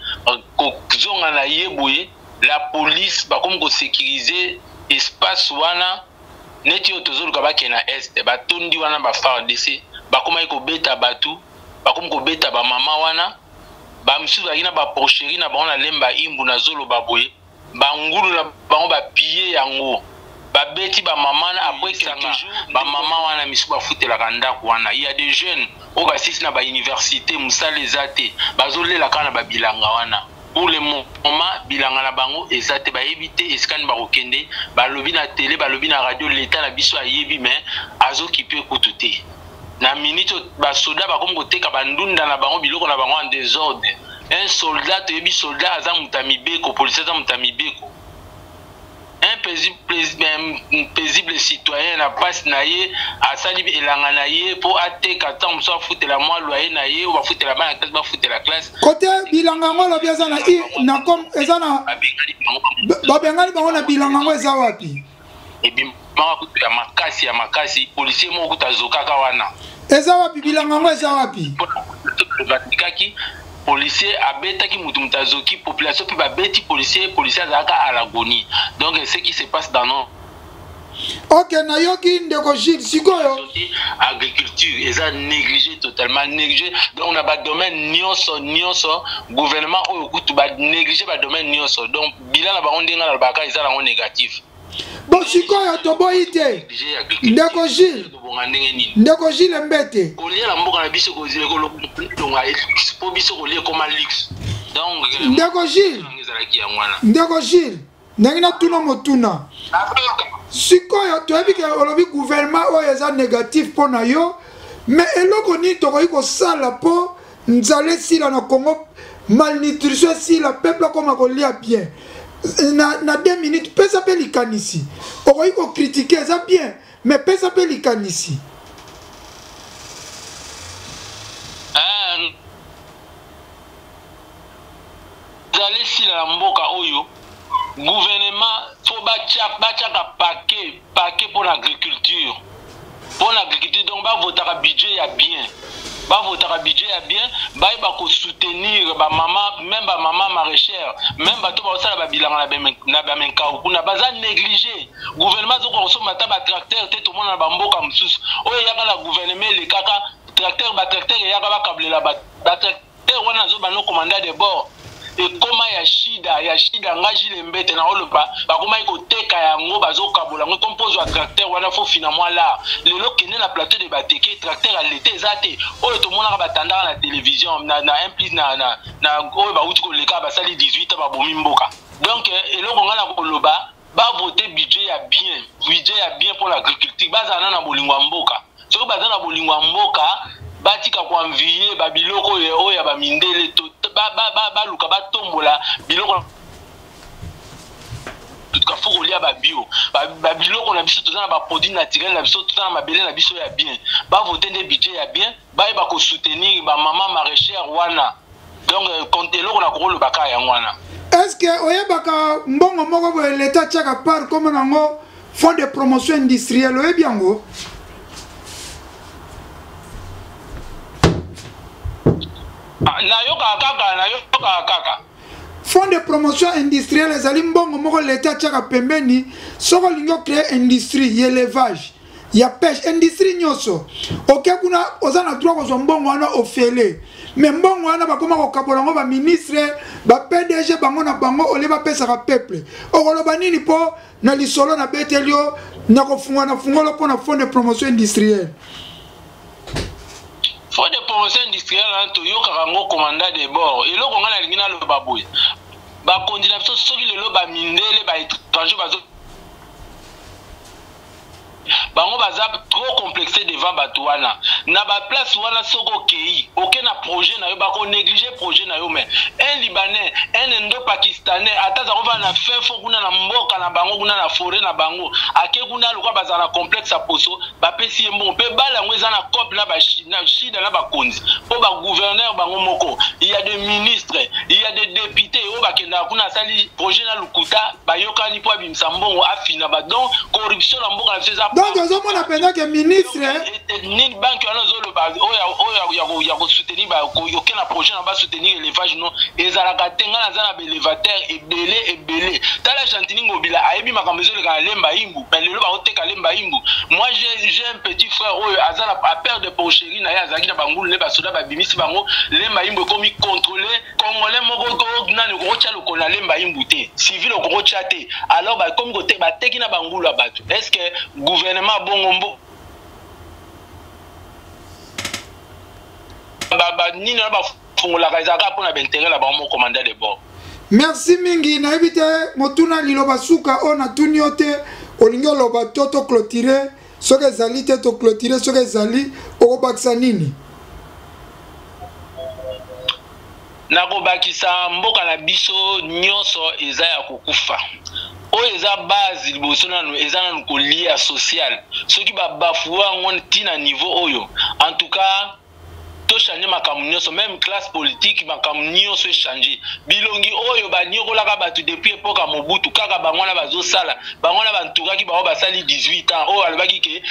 Kozonga na ye boye, la police bakomi kosécuriser espace wana neti oyo tozoluka bakende na este. Batondi wana ba FARDC, bakomaki kobeta bato, bakomi kobeta bamama wana. Bamisusu bazalaki na baporcherie na bango na Lemba Imbu. Nazoloba boye, bangulu na bango bapie yango, babeti bamama na. Après quelques jours, bamama wana misusu bafutelaka ndako wana. Il y a des jeunes oyo basisi na bauniversité, mosala eza te, bazolela kaka na babilanga wana. Pour le moment bilanga na bango eza te, bayebi te esika nini bakokende. Balobi na tele, balobi na radio, leta na biso ayebi, mais azokipe kutu te. Na minute oyo basoda bakomi koteka bandunda na bango, biloko na bango en désordre. Un soldat, toyebi soldat aza moto ya mibeko, policier aza moto ya mibeko. Un paisible citoyen na mpasi na ye asali elanga na ye mpo ateka, ntango mosusu afutela mwa loyer na ye, oyo bafutela bana classe, bafutela classe. Kote bilanga yango olobi eza na na com eza na babengani bango na bilanga yango eza wapi? Ebimaka kutu ya makasi ya makasi, policier moko kutu azokaka wana. Eza wapi bilanga yango, eza wapi? Batikaki policier abetaki mutu, mutu azoki, population mpe babeti policier, policier azalaka à l'agonie. Donc ce qui se passe dans nos Ok, nayoki ndeko Gilles. Sikoyo agriculture eza négligé, totalement négligé. Donc na badomaine nyonso nyonso, gouvernement oyo kutu banégligé badomaine nyonso. Donc bilan na bango, ndenge nalobaka, eza nango négatif. Bon, sikoyo toboyi te, ndeko Gilles, ndeko Gilles Mbete. Kolia na mboka na biso kolonga po biso kolia ekoma luxe. Donc ndeko Gilles, ezalaki yango wana. Ndeko Gilles, ndenge natuna motuna sikoyo, toyebi ke olobi gouvernement oyo eza négatif mpo na yo, mais eloko nini tokoki kosala mpo nzala esila na Congo, malnutrition esila, peuple akoma kolia bien? Na 2 minutes, pesa mpe likanisi. Okoki kocritiquer, eza bien, mais pesa mpe likanisi. Ah, nzala esila na mboka oyo, gouvernement faut batiaka paquet mpo na agriculture, mpo na agriculture. Donc bavotaka budget ya bien, bavotaka budget ya bien, bayeba kosoutenir bamama, même bamama maraîchère, même bato baosala babilanga na bamenkau kuna baza négligé. Gouvernement azokoka kosomba ata batracteur te. Tomona na bamboka mosusu oyo eyaka na gouvernement elekaka tracteur, batracteur eyaka, bakabulela batracteur wana. Azobanda commandant de bord, ekoma ya shida ya shida. Nga Gilles Mbete na oloba, bakomaki koteka yango, bazokabola yango. Comme pozwa tracteur wana, faut fina mwa lar. Lelo kende na plateau de Bateke, tracteur ya leta eza te. Oyo tomonaka batandaka na télévision na un plus na oyo bauti koleka, basali 18 ans, babomi mboka. Donc eloko ngai na koloba, bavote budget ya bien, budget ya bien mpo na agriculture. Bazala na bolingo ya mboka. Soki baza na bolingo ya mboka, batika koenvier babiloko oyo ya bamindele, baluka batombola biloko. Tuka faut kolia babio, babiloko na biso. Toza na baproduit naturel na biso, toza na mabele na biso ya bien. Bavote nde budget ya bien, bayeba kosoutenir bamama maraîchère wana. Donc eloko na kokoloba kaka yango wana. Est ce que oyebaka mbongo moko boye leta atiaka part kombo nango Fonds de promotion industrielle? Oyebi yango? Nayokaka kaka, nayokaka kaka. Fonds de promotion industrielle ezali mbongo moko leta atiaka pembeni. Soki olingi ocréer industrie ya élevage, ya pêche, industrie nyonso, oke kuna, oza na droit kozwa mbongo wana ofele. Mais mbongo wana bakoma kokabola yango baministre, ba PDG, bango na bango, olie bapesaka peuple. Okoloba nini mpo na lisolo nabeteli yo na kofungola na fungolo mpo na Fonds de promotion industrielle? Fonds de promotion industrielle wana toyokaka yango, commandant de bord. Eloko ngai nalingi naloba boye, bakonzi na biso, soki lelo bamindele, baétranger bazo Bango baza trop complexe devant bato wana. Na ba place wana soki okeyi, oke na projet na yo, bako negliger projet na yo mais un libanais, un indo-pakistanais ata aza kovanda na fin fond kuna na mboka na bango kuna na foret na bango, ake kuna lokola bazala na complexe ya poso, bapesi ye mbongo pe bale yango eza na coop na ba na shida na bakonzi po ba gouverneur bango moko, il y a des ministres, il y a des deputes oyo bakendaka kuna asali projet na lokuta, bayokani po abimisa mbongo afina ba donc corruption na mboka na biso eza donc ozomona mpenza ke ministre nini banque wana ozoloba oyo ya kosoutenir oke na projet na basoutenir élevage no ezalaka te. Ngai naza na baélevateur ebele ebele. Tala Gentiny Ngobila ayebi makambo ezoleka na Lemba Imbu, mais lelo bakoteka Lemba Imbu. Moi, j'ai un petit frère oyo aza na apere de porcherie na ye, azalaki na bangulu ne basoda babimisi bango. Lemba Imbu ekomi contrôlé. Congolais moko nani okokotya lokolo na Lemba Imbu te, civil okokotya te. Alors bakomi kote bateki na bangulu ya bato. Est ce que gouvernement bongo mbo nini wana bafungolaka ezalaka mpona baintérêt na bango moko? Commandant de bord. Merci mingi. Nayebi te motuna liloba suka oyo natuni yo te, olingi oloba to toclotire? Soki ezali te, toclotire. Soki ezali, okobakisa nini? Nakobakisa, mboka na biso nyonso eza ya kokufa. Oyo eza base liboso nanu eza nanu kolia social. Soki babafue yango ntina niveau oyo, en tout cas tochange makambo nyonso, même classe politique, makambo nyonso echange. Bilongi oyo banyokolaka bato depuis epoque ya Mobutu, kaka bango wana bazosala. Bango wana bantukaki bango, basali 18 ans. Oyo alobaki ke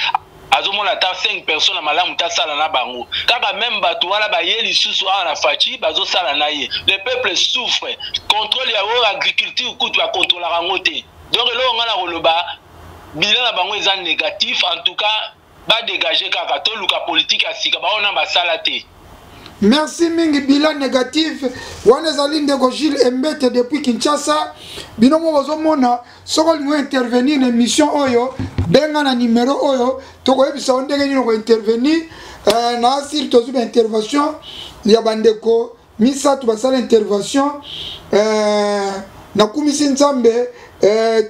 azomona ata 5 personnes na malamu tasala na bango, kaka même bato wana baye lisusu awa na Fatshi, bazosala na ye. Le peuple souffre. Contrôle ya oyo agriculture kutu bakontrolaka yango te. Donc eloko ngai na koloba, bilan na bango eza négatif. En tout cas badégage kaka, toluka politique ya sika. Bango na basala te. Merci mingi. Bilan négatif wana ezali ndeko Gilles Embete depuis Kinshasa. Bino mo bozomona, soki olingi intervenir na émission oyo, benga na numero oyo, tokoyebisa yo ndenge nini okointervenir. Na asili tozwi baintervention ya bandeko misato basala intervention. Nakumisi Nzambe.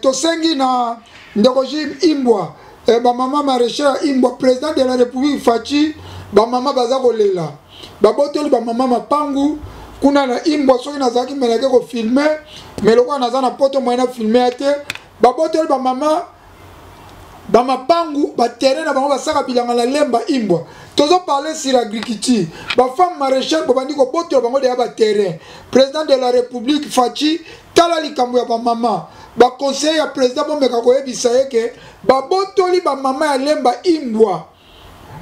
Tosengi na ndeko Gilles Imbwa, bamama maraîchère ya Imbwa, président de la République Fatshi, bamama baza kolela, babotoli bamama mapangu kuna na Imbwa. Soki nazalaki melake kofilme, me lokola naza na poto, moye na filme ya te. Babotoli bamama bamapangu, baterrain na bango basaka bilanga na Lemba Imbwa. Tozoparle sur agriculture. Bafemme maraîchère bobandi kobotola bango deya baterrain. Président de la République Fatshi, tala likambo ya bamama. Baconseiller ya président, bomeka koyebisa ye ke babotoli bamama ya Lemba Imbwa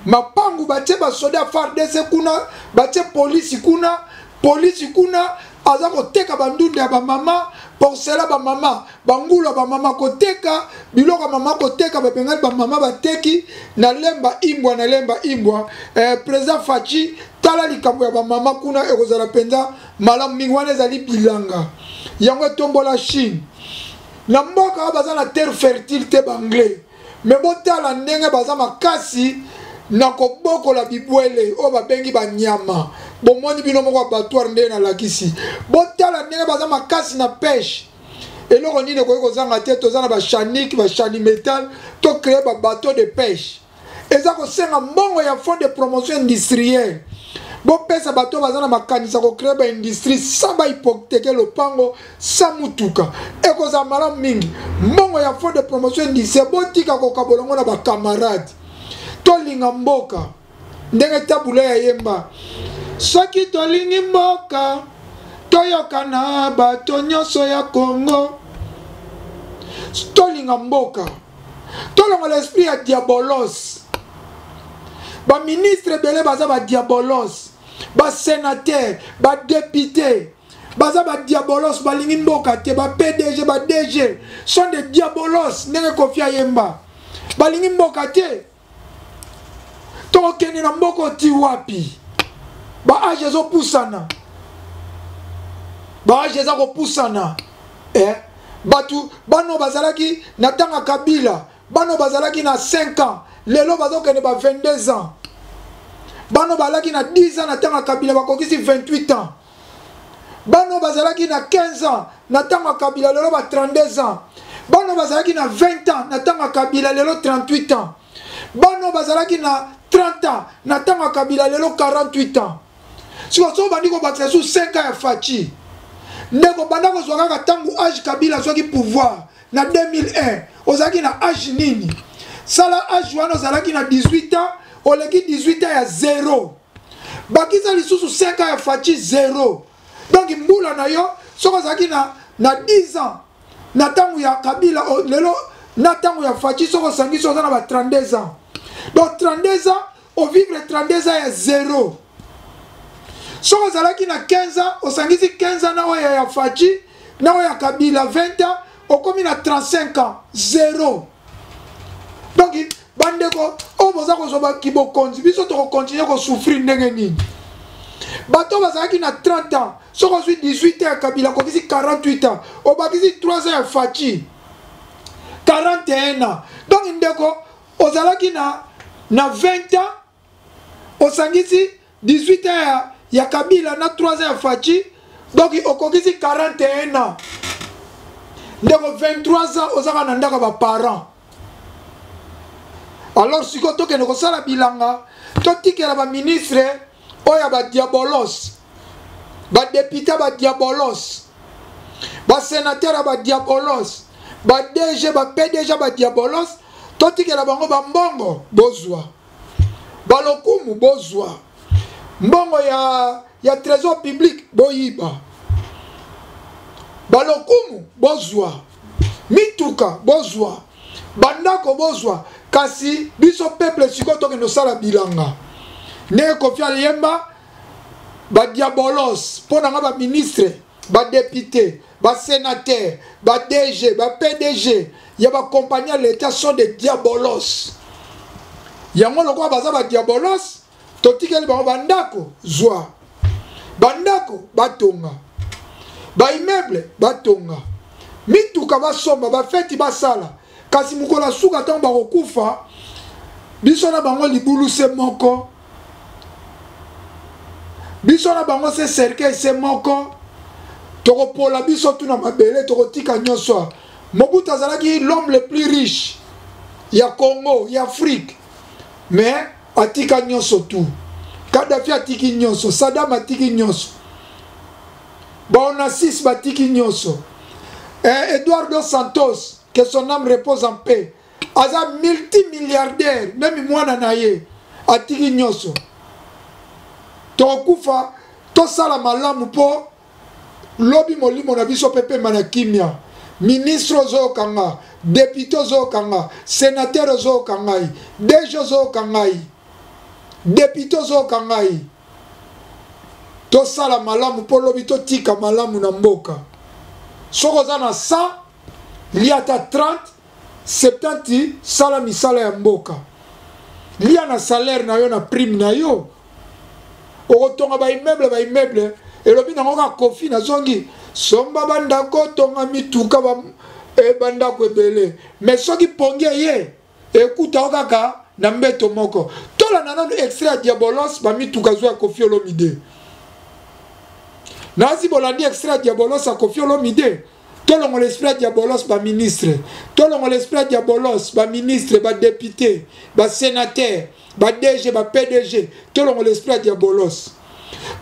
mapangu, batie basoda FARDC kuna, batie polisi kuna. Polisi kuna aza koteka bandunda ya bamama, porcela bamama, bangulu ya bamama, koteka biloko ya mama, koteka. Babengani bamama, bateki na Lemba Imbwa, na Lemba Imbwa. Président Fatshi, tala likambo ya bamama kuna, ekozala mpenza malamu mingi. Wana ezali bilanga, yango etombola Chine. Na mboka oyo baza na terre fertile te, baanglais, me botala ndenge baza makasi na kobokola bibwele oyo babengi banyama. Bomoni bino moko abattoir ndenge nalakisi. Botala ndenge baza makasi na pêche. Eloko nini ekoki kozanga te? Toza na bachanike, bachanimetal, to créer babateau de pêche. Eza kosenga mbongo ya fonds de promotion industrielle. Bopesa bato baza na makanisa kocree baindustrie sans bahypotheke lopango, sans mutuka, ekozala malamu mingi. Mbongo ya fonds de promotion industrielle, botika kokabola yango na bacamarade. Tolinga mboka ndenge tabula ya yemba. Soki tolingi mboka, toyokana bato nyonso ya Kongo, tolinga mboka, tolongola esprit ya diabolos. Baministre ebele baza badiabolos, basénateur, badepute baza badiabolos, balingi mboka te. Ba-PDG, ba-DG sont des diabolos, ndenge Kofi ayemba, balingi mboka te. Tokokende na mboka oti wapi? Baage ezopusana, baage eza kopusana. Bato bano bazalaki na ntango ya Kabila, bano bazalaki na 5 ans, lelo bazokende ba 22 ans. Bano bazalaki na 10 ans na ntango ya Kabila, bakokisi 28 ans. Bano bazalaki na 15 ans na ntango ya Kabila, lelo ba 32 ans. Bano bazalaki na 20 ans na ntango ya Kabila, lelo 38 ans. Bana oyo bazalaki na 30 ans na ntango ya Kabila lelo 48 ans. Sikoyo soki obandi kobakisa lisusu 5 ans ya Fatshi, ndeko banda kozwa kaka ntango age Kabila azwaki pouvoir na 2001 ozalaki na age nini? Sala age wana ozalaki na 18 ans, oleki 18 ans ya zero, bakisa lisusu 5 ans ya Fatshi zero. Donc mbula na yo soki ozalaki na, na 10 ans na ntango ya Kabila, lelo na ntango ya Fatshi soki osangisi oza na ba 32 ans. Donc 32 ans ovivre 32 ans ya zero. Soki ozalaki na 15 ans osangisi 15 ans na oyo ya Fatshi na oyo ya Kabila 20 ans, okomi na 35 ans zero. Donc bandeko oyo boza kozwa kibokonzi, biso tokokontinue kosouffrir ndenge nini? Bato bazalaki na 30 ans, soki ozwi 18 ans ya Kabila okokisi 48 ans, obakisi 3 ans ya Fatshi 41 ans. Donc ndeko ozalaki na, na 20 ans osangisi 18 ans ya, ya Kabila na 3 ans ya Fatshi, donc okokisi 41 ans. Ndeko 23 ans ozaka na ndako ya baparent. Alors sikoyo tokende kosala bilanga, totikela baministre oyo ya badiabolos, badepute badiabolos, basenateur ya badiabolos, badg bapdg badiabolos, totikela bango bambongo bozwa, balokumu bozwa, mbongo ya, ya trésor public boyiba, balokumu bozwa, mituka bozwa, bandako bozwa. Kasi biso peuple sikoyo tokende kosala bilanga ndenge Koffi Aliyemba. Badiabolos mpo na nga baministre, badepute, basénateur, badg, bapdg ya bakompagnie ya leta sont des diabolos. Yango lokola baza badiabolos, totikeli bango bandako zwa, bandako batonga, baimmeuble batonga, mituka basomba, bafeti basala. Kasi mokolo ya suka ntango bakokufa, biso na bango libulu se moko, biso na bango se cercueil se moko, tokopola biso tuna mabele, tokotika nyonso. Mobutu azalaki l'homme le plus riche ya Congo, ya Afrique, mais atika nyonso tu. Kadhafi atiki nyonso, Saddam atiki nyonso, Baonassis batiki nyonso, eh, Eduardo Santos, que son âme repose en paix, aza multimilliardaire, meme mwana na ye atiki nyonso. Tokokufa, tosala malamu mpo lobi molimo na biso mpe pema na kimia. Ministre ozoyoka nga, depute ozoyoka nga, senateur ozoyoka ngai, DG ozoyoka ngai, depute ozoyoka ngai, tosala malamu mpo lobi totika malamu na mboka. Soki oza na 100, lia ata 30, 70, sala misala ya mboka, lia na salaire na yo na prime na yo, okotonga baimmeuble, baimmeuble elobi nango kaka Koffi nazongi somba bandako, tonga mituka ba, eh, bandako ebele. Mais soki pongi eye ekuta yo kaka na mbeto moko. Tolanda nanu extrait ya diabolos bamituka zwa ya Koffi Olomide. Nazi bolandi extrait ya diabolos ya Koffi Olomide. Tolongola esprit ya diabolos baministre, tolongola esprit ya diabolos baministre, badepute, basénateur, badg, bapdg, tolongola esprit ya diabolos.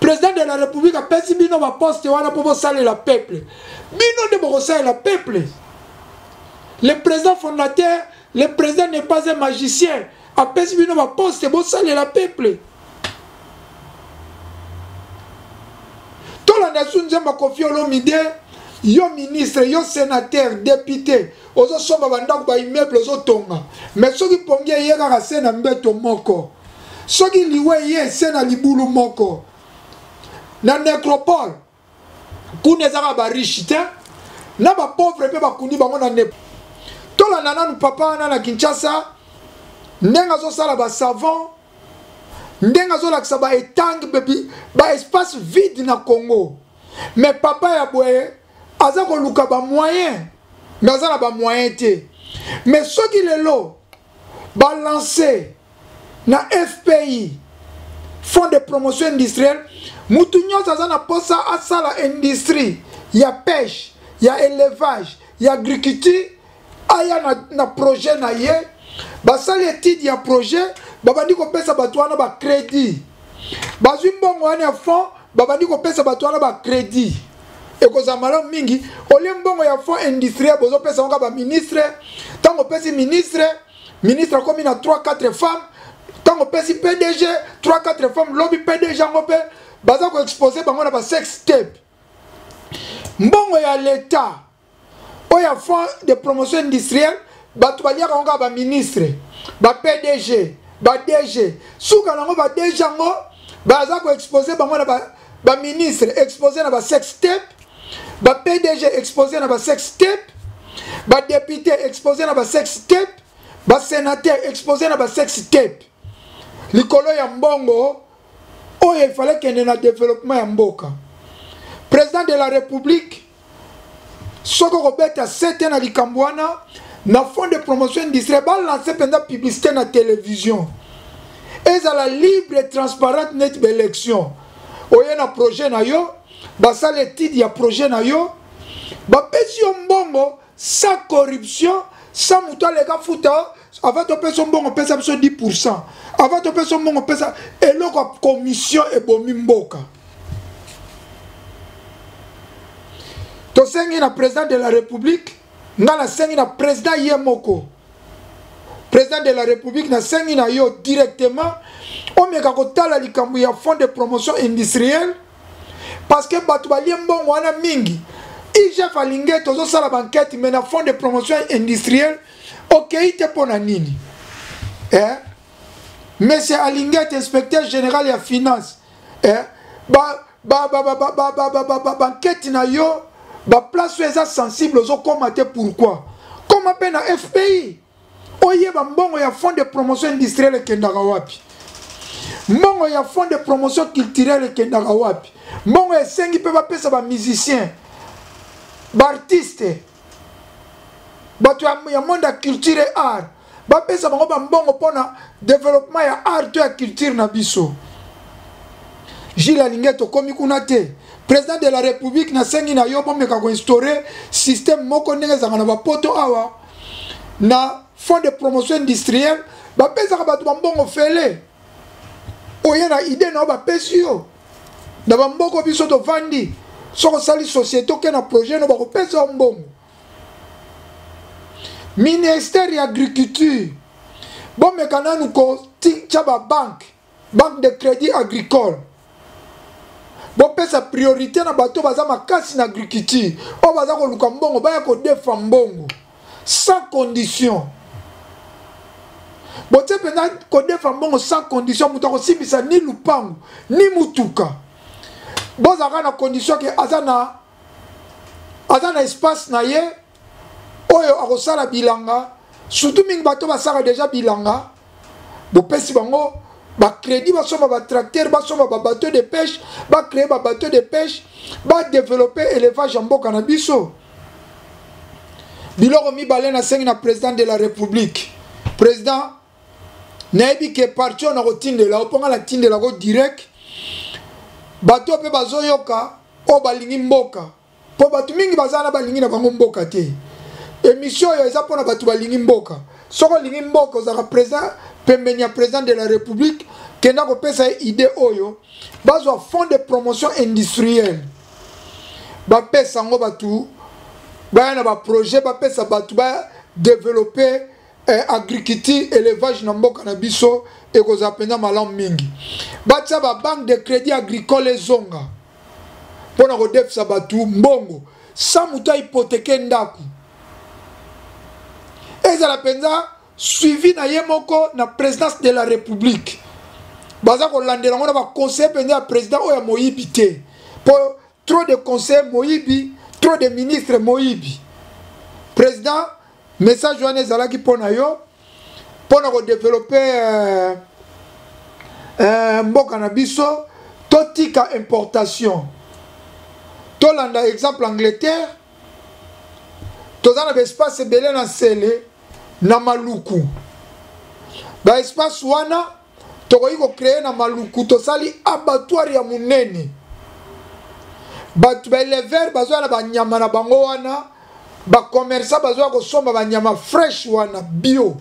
Président de la république apesi bino baposte wana mpo bosalela peuple. Bino nde bokosalela peuple. Le président fondateur, le président n'est pas un magicien, apesi bino baposte bosalela peuple. Tolanda su nzembo Koffi Olomide. Yo ministre, yo sénateur, député, ozosomba bandako, baimmeuble ozotonga, mais soki pongi eye kaka se na mbeto moko, soki liwa eye se na libulu moko na nécropole. Kuna ezaka bariche te na bapauvre mpe bakundi bango na ne. Tolanda nanu papa wana na Kinshasa ndenge azosala basavon, ndenge azolakisa baetange, baespace vide na Congo. Mais papa ya boye aza koluka bamoyen, mais aza na bamoyen te. Mais soki lelo balance na FPI, Fonds de promotion industrielle, mutu nyonso aza na posa asala industrie ya pêche, ya élevage, ya agriculture, aya na, na projet na ye. Basali étude ya projet, babandi kopesa bato wana ba crédit. Bazwi mbongo wana ya fonds, babandi kopesa bato wana ba crédit. Ekozala malamu mingi olie mbongo ya fonds industriel bozopesa yango kaka baministre. Ntango opesi ministre, ministre akomi na 3 4 femmes. Ntango opesi PDG 3 4 femmes, lobi PDG yango mpe baza koexpose bango na ba sex tape. Mbongo ya leta oyo ya fonds de promotion industrielle, bato baliaka yango kaka baministre, ba PDG, ba DG. Suka nango ba DG yango baza koexpose bango na baministre, expose na ba sex tape, ba PDG expose na ba sex tape, ba député expose na ba sex tape, ba sénateur expose na ba sex tape, likolo ya mbongo oyo efale kende na développement ya mboka. Président de la République, soki okobeta sete na likambo wana na fonds de promotion industrielle, balance mpenza publicité na télévision, ezala libre et transparente neti baélection. Oye na projet na yo, basala étude ya projet na yo, bapesi yo mbongo sans corruption, sans moto aleka futa avant topesa mbongo, pesa biso 10% avant topesa mbongo, pesa eloko ya commission. Ebomi mboka. Tosengi na président de la République, nga nasengi na président ye moko, président de la République, nasengi na yo directement, omeka kotala likambo ya fonds de promotion industrielle, parce que bato balie mbongo wana mingi. IGF alingi tozosala bankete, mais na fonds de promotion industrielle okei te, mpo na nini, eh? Monsieur Alingete, inspecteur général ya finance, eh? Bankete na yo, baplace oyo eza sensible, ozokóma te, pourquoi? Koma mpe na FPI, oyeba mbongo ya fonds de promotion industrielle ekendaka wapi, mbongo ya fonds de promotion culturelle ekendaka wapi, mbongo esengi mpe bapesa bamusicien, baartiste, bato ya monde ya culture et art, bapesa bango bambongo mpona développement ya art to ya culture na biso. Gilles Alinge, tokomi kuna te. Président de la République, nasengi na yo, bomeka koinstaure système moko ndenge ezalaka na bapoto awa. Na fonds de promotion industrielle, bapesaka bato bambongo fele. Oye na idée na yo, bapesi yo. Na bamboko biso tovandi, soki osali société, oke na projet no, bakopesa yo mbongo. Ministère ya agriculture, bomeka nanu kotia babanke, banque de crédit agricole, bopesa priorité na bato baza makasi na agriculture, oyo baza koluka mbongo, baya kodefa mbongo sans condition. Botie mpenza kodefa mbongo sans condition, moto akosimbisa ni lupangu ni mutuka, bozalaka na condition ke aza na espace na ye oyo akosala bilanga. Surtout mingi bato basalaka deja bilanga, bopesi bango bacrédit, basomba batracteur, basomba babateau de pêche, bacréer babateau de pêche, badéveloppe élevage ya mboka na biso. Biloko mibale nasengi na président de la République. Président, nayebi ke parti oyo nakotindela o, mponga natindelako direct, bato mpe bazoyoka oyo balingi mboka, mpo bato mingi baza na balingi na bango mboka te. Émission oyo eza mpona bato balingi mboka. Soki olingi mboka, ozalaka président pembeni ya président de la République, kenda kopesa ye idée oyo: bazwa fonds de promotion industrielle, bapesa yango bato baya na baprojet, bapesa bato badéveloppe agriculture, élevage na mboka na biso. Ekozala mpenza malamu mingi. Batia babanque de crédit agricole, ezonga mpona kodefisa bato mbongo sans moto ahypothéquer ndako. Ezala mpenza suivi na ye moko na présidence de la République, baza kolandela yango na baconseiller mpenza ya président oyo ya moyibi te, mpo trop de conseil moyibi, trop de ministre moyibi. Président, message wana ezalaki mpo na yo, mpo na kodévelopper mboka na biso. Totika importation, tolanda exemple Angleterre. Toza na baespace ebele na Nsele, na Maluku. Baespace wana tokoki kocréer na Maluku, tosali abattoir ya monene, bato baéleveur bazwa na banyama na bango wana, bacommerçant bazwa kosomba banyama fraîche wana bio.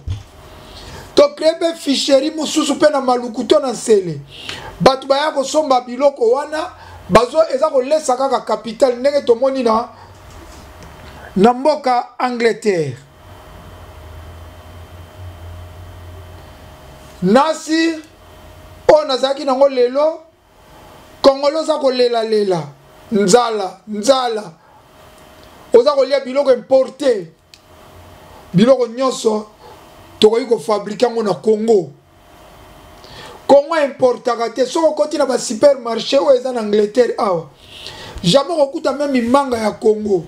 Tocree mpe ficherie mosusu mpe na Maluku to na Nsele. Bato baya kosomba biloko wana bazo eza kolesa kaka capital ndenge tomoni na na mboka Angleterre. Nasi oyo nazalaki nango lelo Congolais oza kolela lela nzala nzala oza kolia biloko importe biloko nyonso tokoki kofabrike yango na Congo. Congo importaka te. Soki okoti na ba supermarché oyo eza na Angleterre awa, jamais okokuta meme manga ya Congo.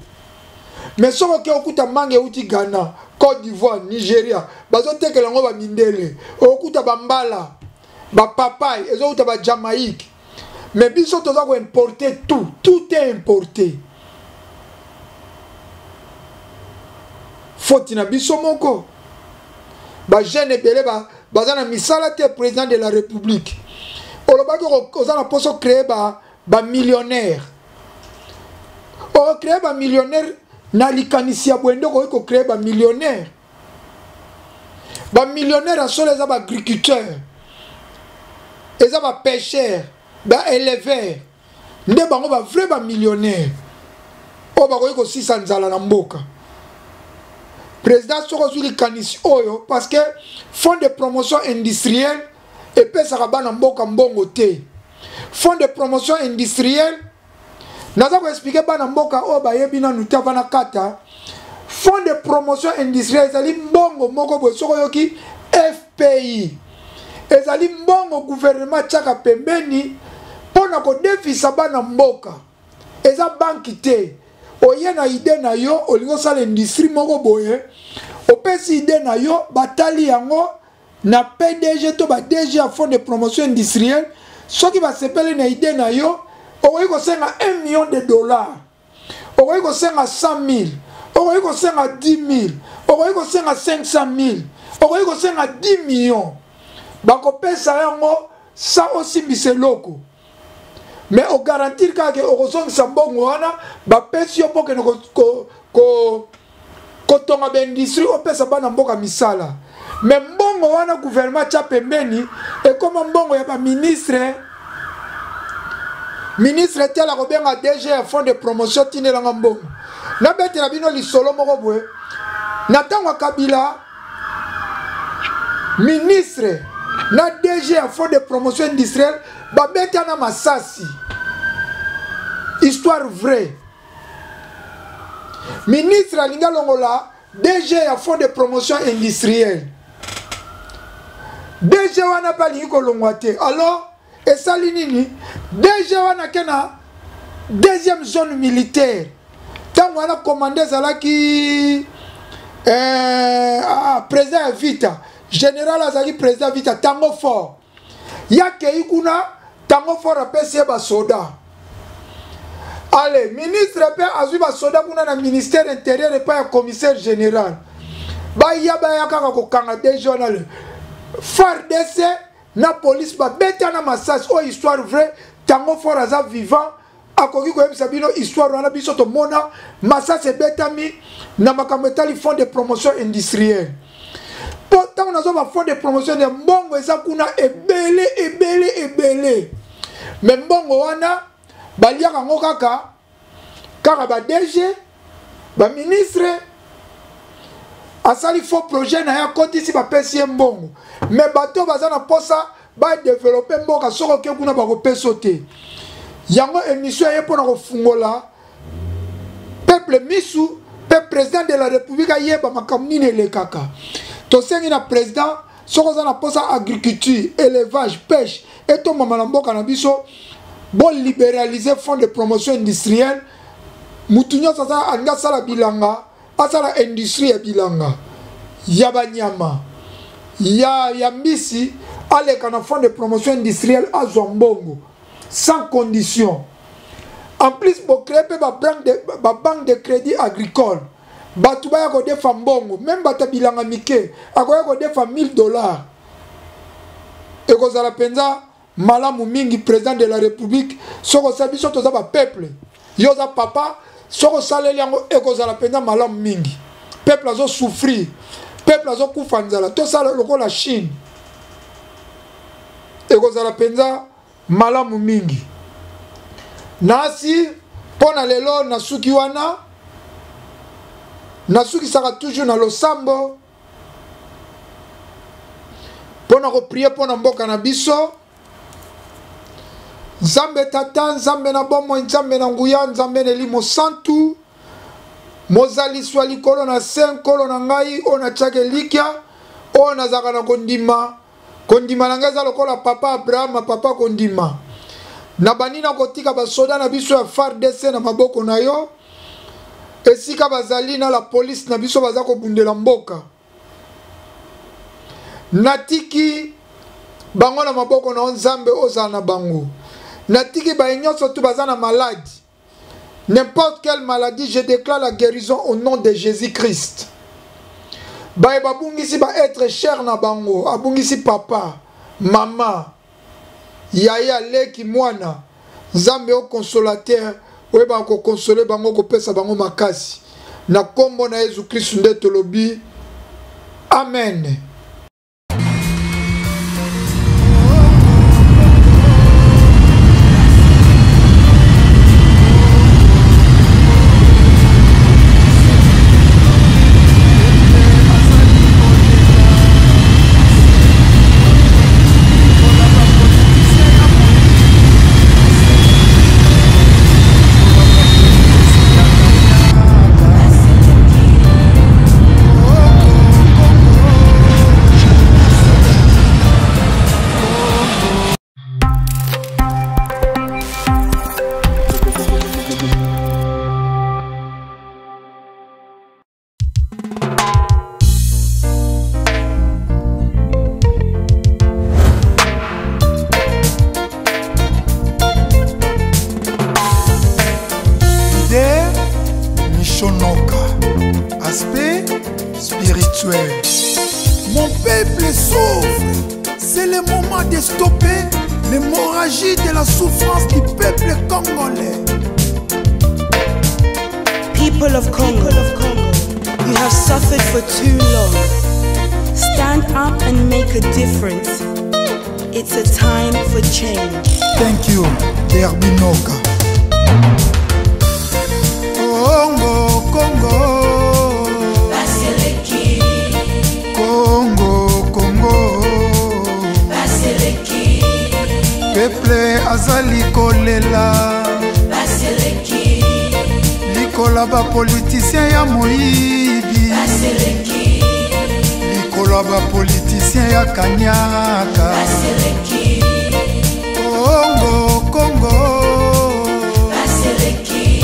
Mais soki oke okuta manga euti Ghana, Côte d'Ivoire, Nigeria, bazotekela yango ba mindele. Okokuta ba mbala, ba papaye ezowuta ba Jamaïque. Mais biso toza ko importer tout, tout est importé. Faute na biso moko. Ba jeunes ebele ba baza na misala te. Président de la République, olobaki oza na poso créer ba ba millionnaire. Ocréer ba millionnaire na likanisi ya boye nde okoki kocréer ba millionnaire. Ba millionnaire ya solo eza ba agriculteur, eza ba pêcheur, ba éleveur, nde bango ba vrai ba millionnaire oyo bakoki kosisa nzala na mboka. Président, soki ozwi likanisi oyo, parce que fonds de promotion industrielle epesaka bana mboka mbongo te. Fonds de promotion industrielle, naza koexplike bana mboka oyo bayebi nanu te avana kata. Fonds de promotion industrielle ezali mbongo moko boye, soki oyoki FPI, ezali mbongo gouvernement atiaka pembeni mpo na kodefisa bana mboka. Eza banki te. Oye na ide na yo, olingi osala industrie moko boye, opesi ide na yo, batali yango na PDG to ba DG ya fonds de promotion industrielle. Soki basepeli na ide na yo, okoki kosenga 1 million de dollars, okoki kosenga 100 000, okoki kosenga 10 000, okoki kosenga 500 000, okoki kosenga 10 millions. Bakopesa yango sa osimbisa eloko, mais ogarantir kaka ke okozongisa mbongo wana bapesi yo mpo okende kotonga baindustrie, opesa bana mboka misala. Mais mbongo wana gouvernement atya pembeni ekoma mbongo ya baministre. Ministre tel akobenga DG ya fonds de promotion, tindelanga mbongo. Nabetela bino lisolo moko boye. Na ntango ya Kabila, ministre na DG ya fonds de promotion industrielle babetana masasi. Histoire vraie. Ministre alingi alongola DG ya fonds de promotion industrielle. DG wana mpe alingi kolongwa te. Alors esali nini? DG wana ke na deuxième zone militaire. Ntango wana commande ezalaki président ya Vita, général azalaki président Vita, Tango Fort. Yakei kuna, Tango Fort apesi ye basoda. Ale ministre mpe azwi basoda kuna na ministère intérieur epai ya commissaire général. Baya baya kaka kokanga DG wana. Le FARDC na police babeta na masasi. Oyo histoire vraie. Tango Fort aza vivant, akoki koyebisa bino histoire wana. Biso tomona masasi ebetami na makambo etali fonds de promotion industrielle. Mpo ntango nazwa ba fonds de promotion ya mbongo eza kuna ebele ebele ebele, me mbongo wana baliaka yango kaka kaka ba DG, ba ministre. Asali faux projet na ye, akotisi, bapesi ye mbongo, me bato baza na posa badevelope mboka, soki oke kuna bakopesa te. Yango émission ye mpona kofungola peuple misu mpe président de la république ayeba makambo nini elekaka. Tosengi na président, soki oza na posa agriculture, élevage, pêche etombama na mboka na biso, bolibéraliser fonds de promotion industrielle. Mutu nyonso aza alingi asala bilanga, asala industrie ya bilanga, ya banyama, ya mbisi, aleka na fonds de promotion industrielle, azwa mbongo sans condition. En plus bocrée mpe babanque de crédit agricole, bato baya kodefa mbongo. Meme bato ya bilanga mike akoya kodefa 1000 $. Ekozala mpenza malamu mingi. Président de la république, soki osala, biso toza bapeuple, yo oza papa, soki osaleli yango ekozala mpenza malamu mingi. Peuple azosouffrir. Peuple azokufa nzala, tosala lokola Chine. Ekozala mpenza malamu mingi. Nasi mpo na lelo nasuki wana, nasukisaka toujours na losambo mpo na koprie mpo na mboka na biso. Nzambe Tata, Nzambe na bomoi, Nzambe na nguya, Nzambe na elimo santu, mozalisi wa likolo na se, Nkolo na ngai oyo natiaka elikya, oyo nazalaka na kondima. Kondima na ngai eza lokola papa Abraham, papa kondima. Nabandi na kotika basoda na biso ya FARDC na maboko na yo, esika bazali na la police na biso baza kobundela mboka. Natiki bango na maboko na yo Nzambe, ozala na bango. Natiki baye nyonso tu baza na maladi, n'importe quelle maladie, je déclare la guérison au nom de Jésus-Christ. Baye babungisi ba être cher na bango, abungisi papa, mama, yaya, leki, mwana, Nzambe o consolateur, oyebaka kokonsole bango, kopesa bango makasi. Na kombo na Yesu Kristu nde tolobi amen. Aspect spirituel. Mon peuple souffre. C'est le moment de stopper l'hémorragie de la souffrance du peuple congolais. People of Congo, you have suffered for too long. Stand up and make a difference. It's a time for change. Thank you, Derbinoka. Congo, Congo. Baseleki. Congo, Congo. Baseleki. Peuple azali kolela. Baseleki. Likola ba politicien ya moyibi. Baseleki. Likola ba politicien ya kanyaka. Baseleki. Congo, Congo. Baseleki.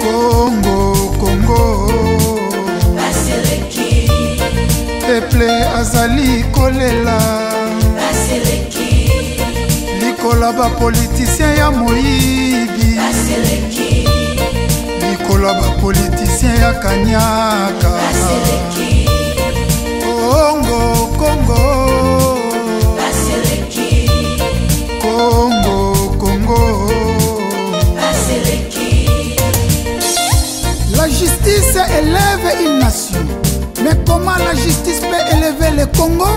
Congo, Congo. Baseleki. Peuple azali kolela. Baseleki. Likola ba politicien ya moyibi. Baseleki. Likola ba politicien ya kanyaka. Baseleki. Congo, Congo. Baseleki. Congo, Congo. Baseleki. La justice élève une nation. Mais comment la justice peut élever le Congo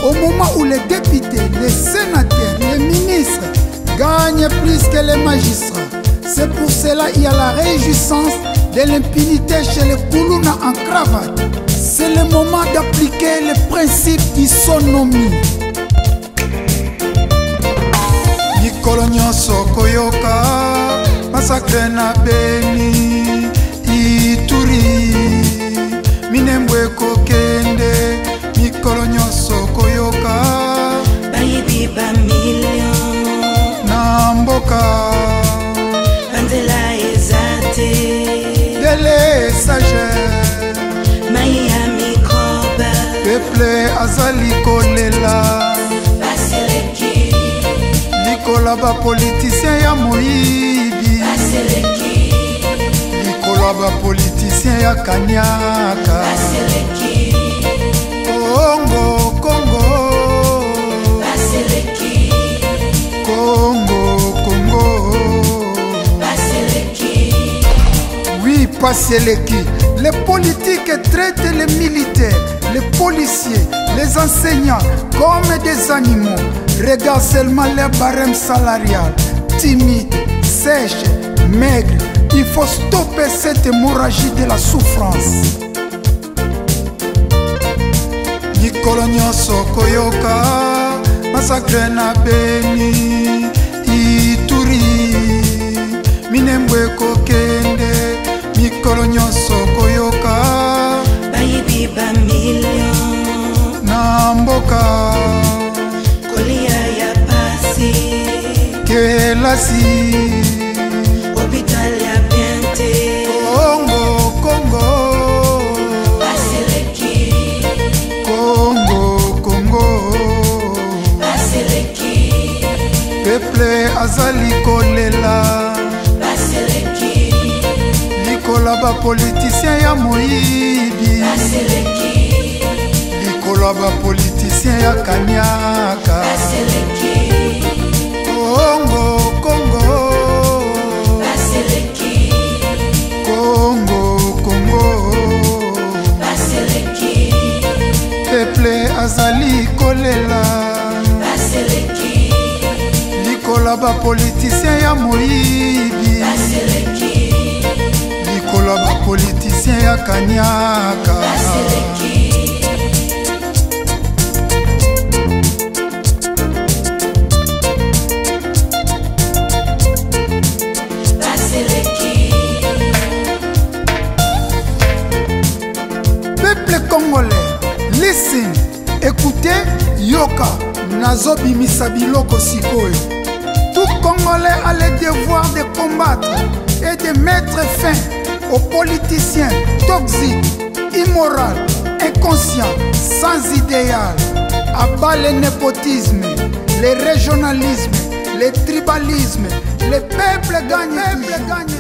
au moment où les députés, les sénateurs, les ministres gagnent plus que les magistrats? C'est pour cela qu'il y a la réjouissance de l'impunité chez les Koulouna en cravate. C'est le moment d'appliquer le principe d'isonomie. Mikolo nyonso koyoka massacre na Beni, Ituri, Minembwe kokende. Mikolo nyonso koyoka bayibi ba million na mboka, banzela eza te, delesage mai ya mikrobe, peuple azali kolela. Baseleki. Likola ba politicien ya moyibi. Baseleki. Likola ba politicien ya kanyaka. Baseleki. Congo, Congo. Baseleki. Congo, Congo. Baseleki. Oui, Baseleki. Les politiques traitent les militaires, les policiers, les enseignants comme des animaux. Regarde seulement leur barème salarial, timide, sèche, maigre. Il faut stopper cette hémorragie de la souffrance. Mikolo nyonso koyoka massacre na Beni, Ituri, Minembwe ekokende. Mikolo nyonso koyoka bayibi bamillion na mboka, kolia ya pasi, kelasi, hôpital ya bien te. Kongo, Kongo, baseleki, Kongo, Kongo, baseleki, peuple azali kolela, baseleki, likola bapoliticien ya moyibi, baseleki, likolo bapoliticien ya kaniaka, baseleki, Kongo, Kongo, baseleki, Kongo, Kongo, baseleki, peuple azali kolela, baseleki, likola bapoliticien ya moyibi, baseleki, likola bapoliticien ya kaniaka, baseleki. Baseleki. Peuple congolais, listen, écoutez, yoka, nazobimisa biloko sikoyo. Tout Congolais a le devoir de combattre et de mettre fin aux politiciens toxiques, immoraux, inconscients, sans idéal. À bas le népotisme, le régionalisme, le tribalisme. Le peuple gagne, le peuple gagne.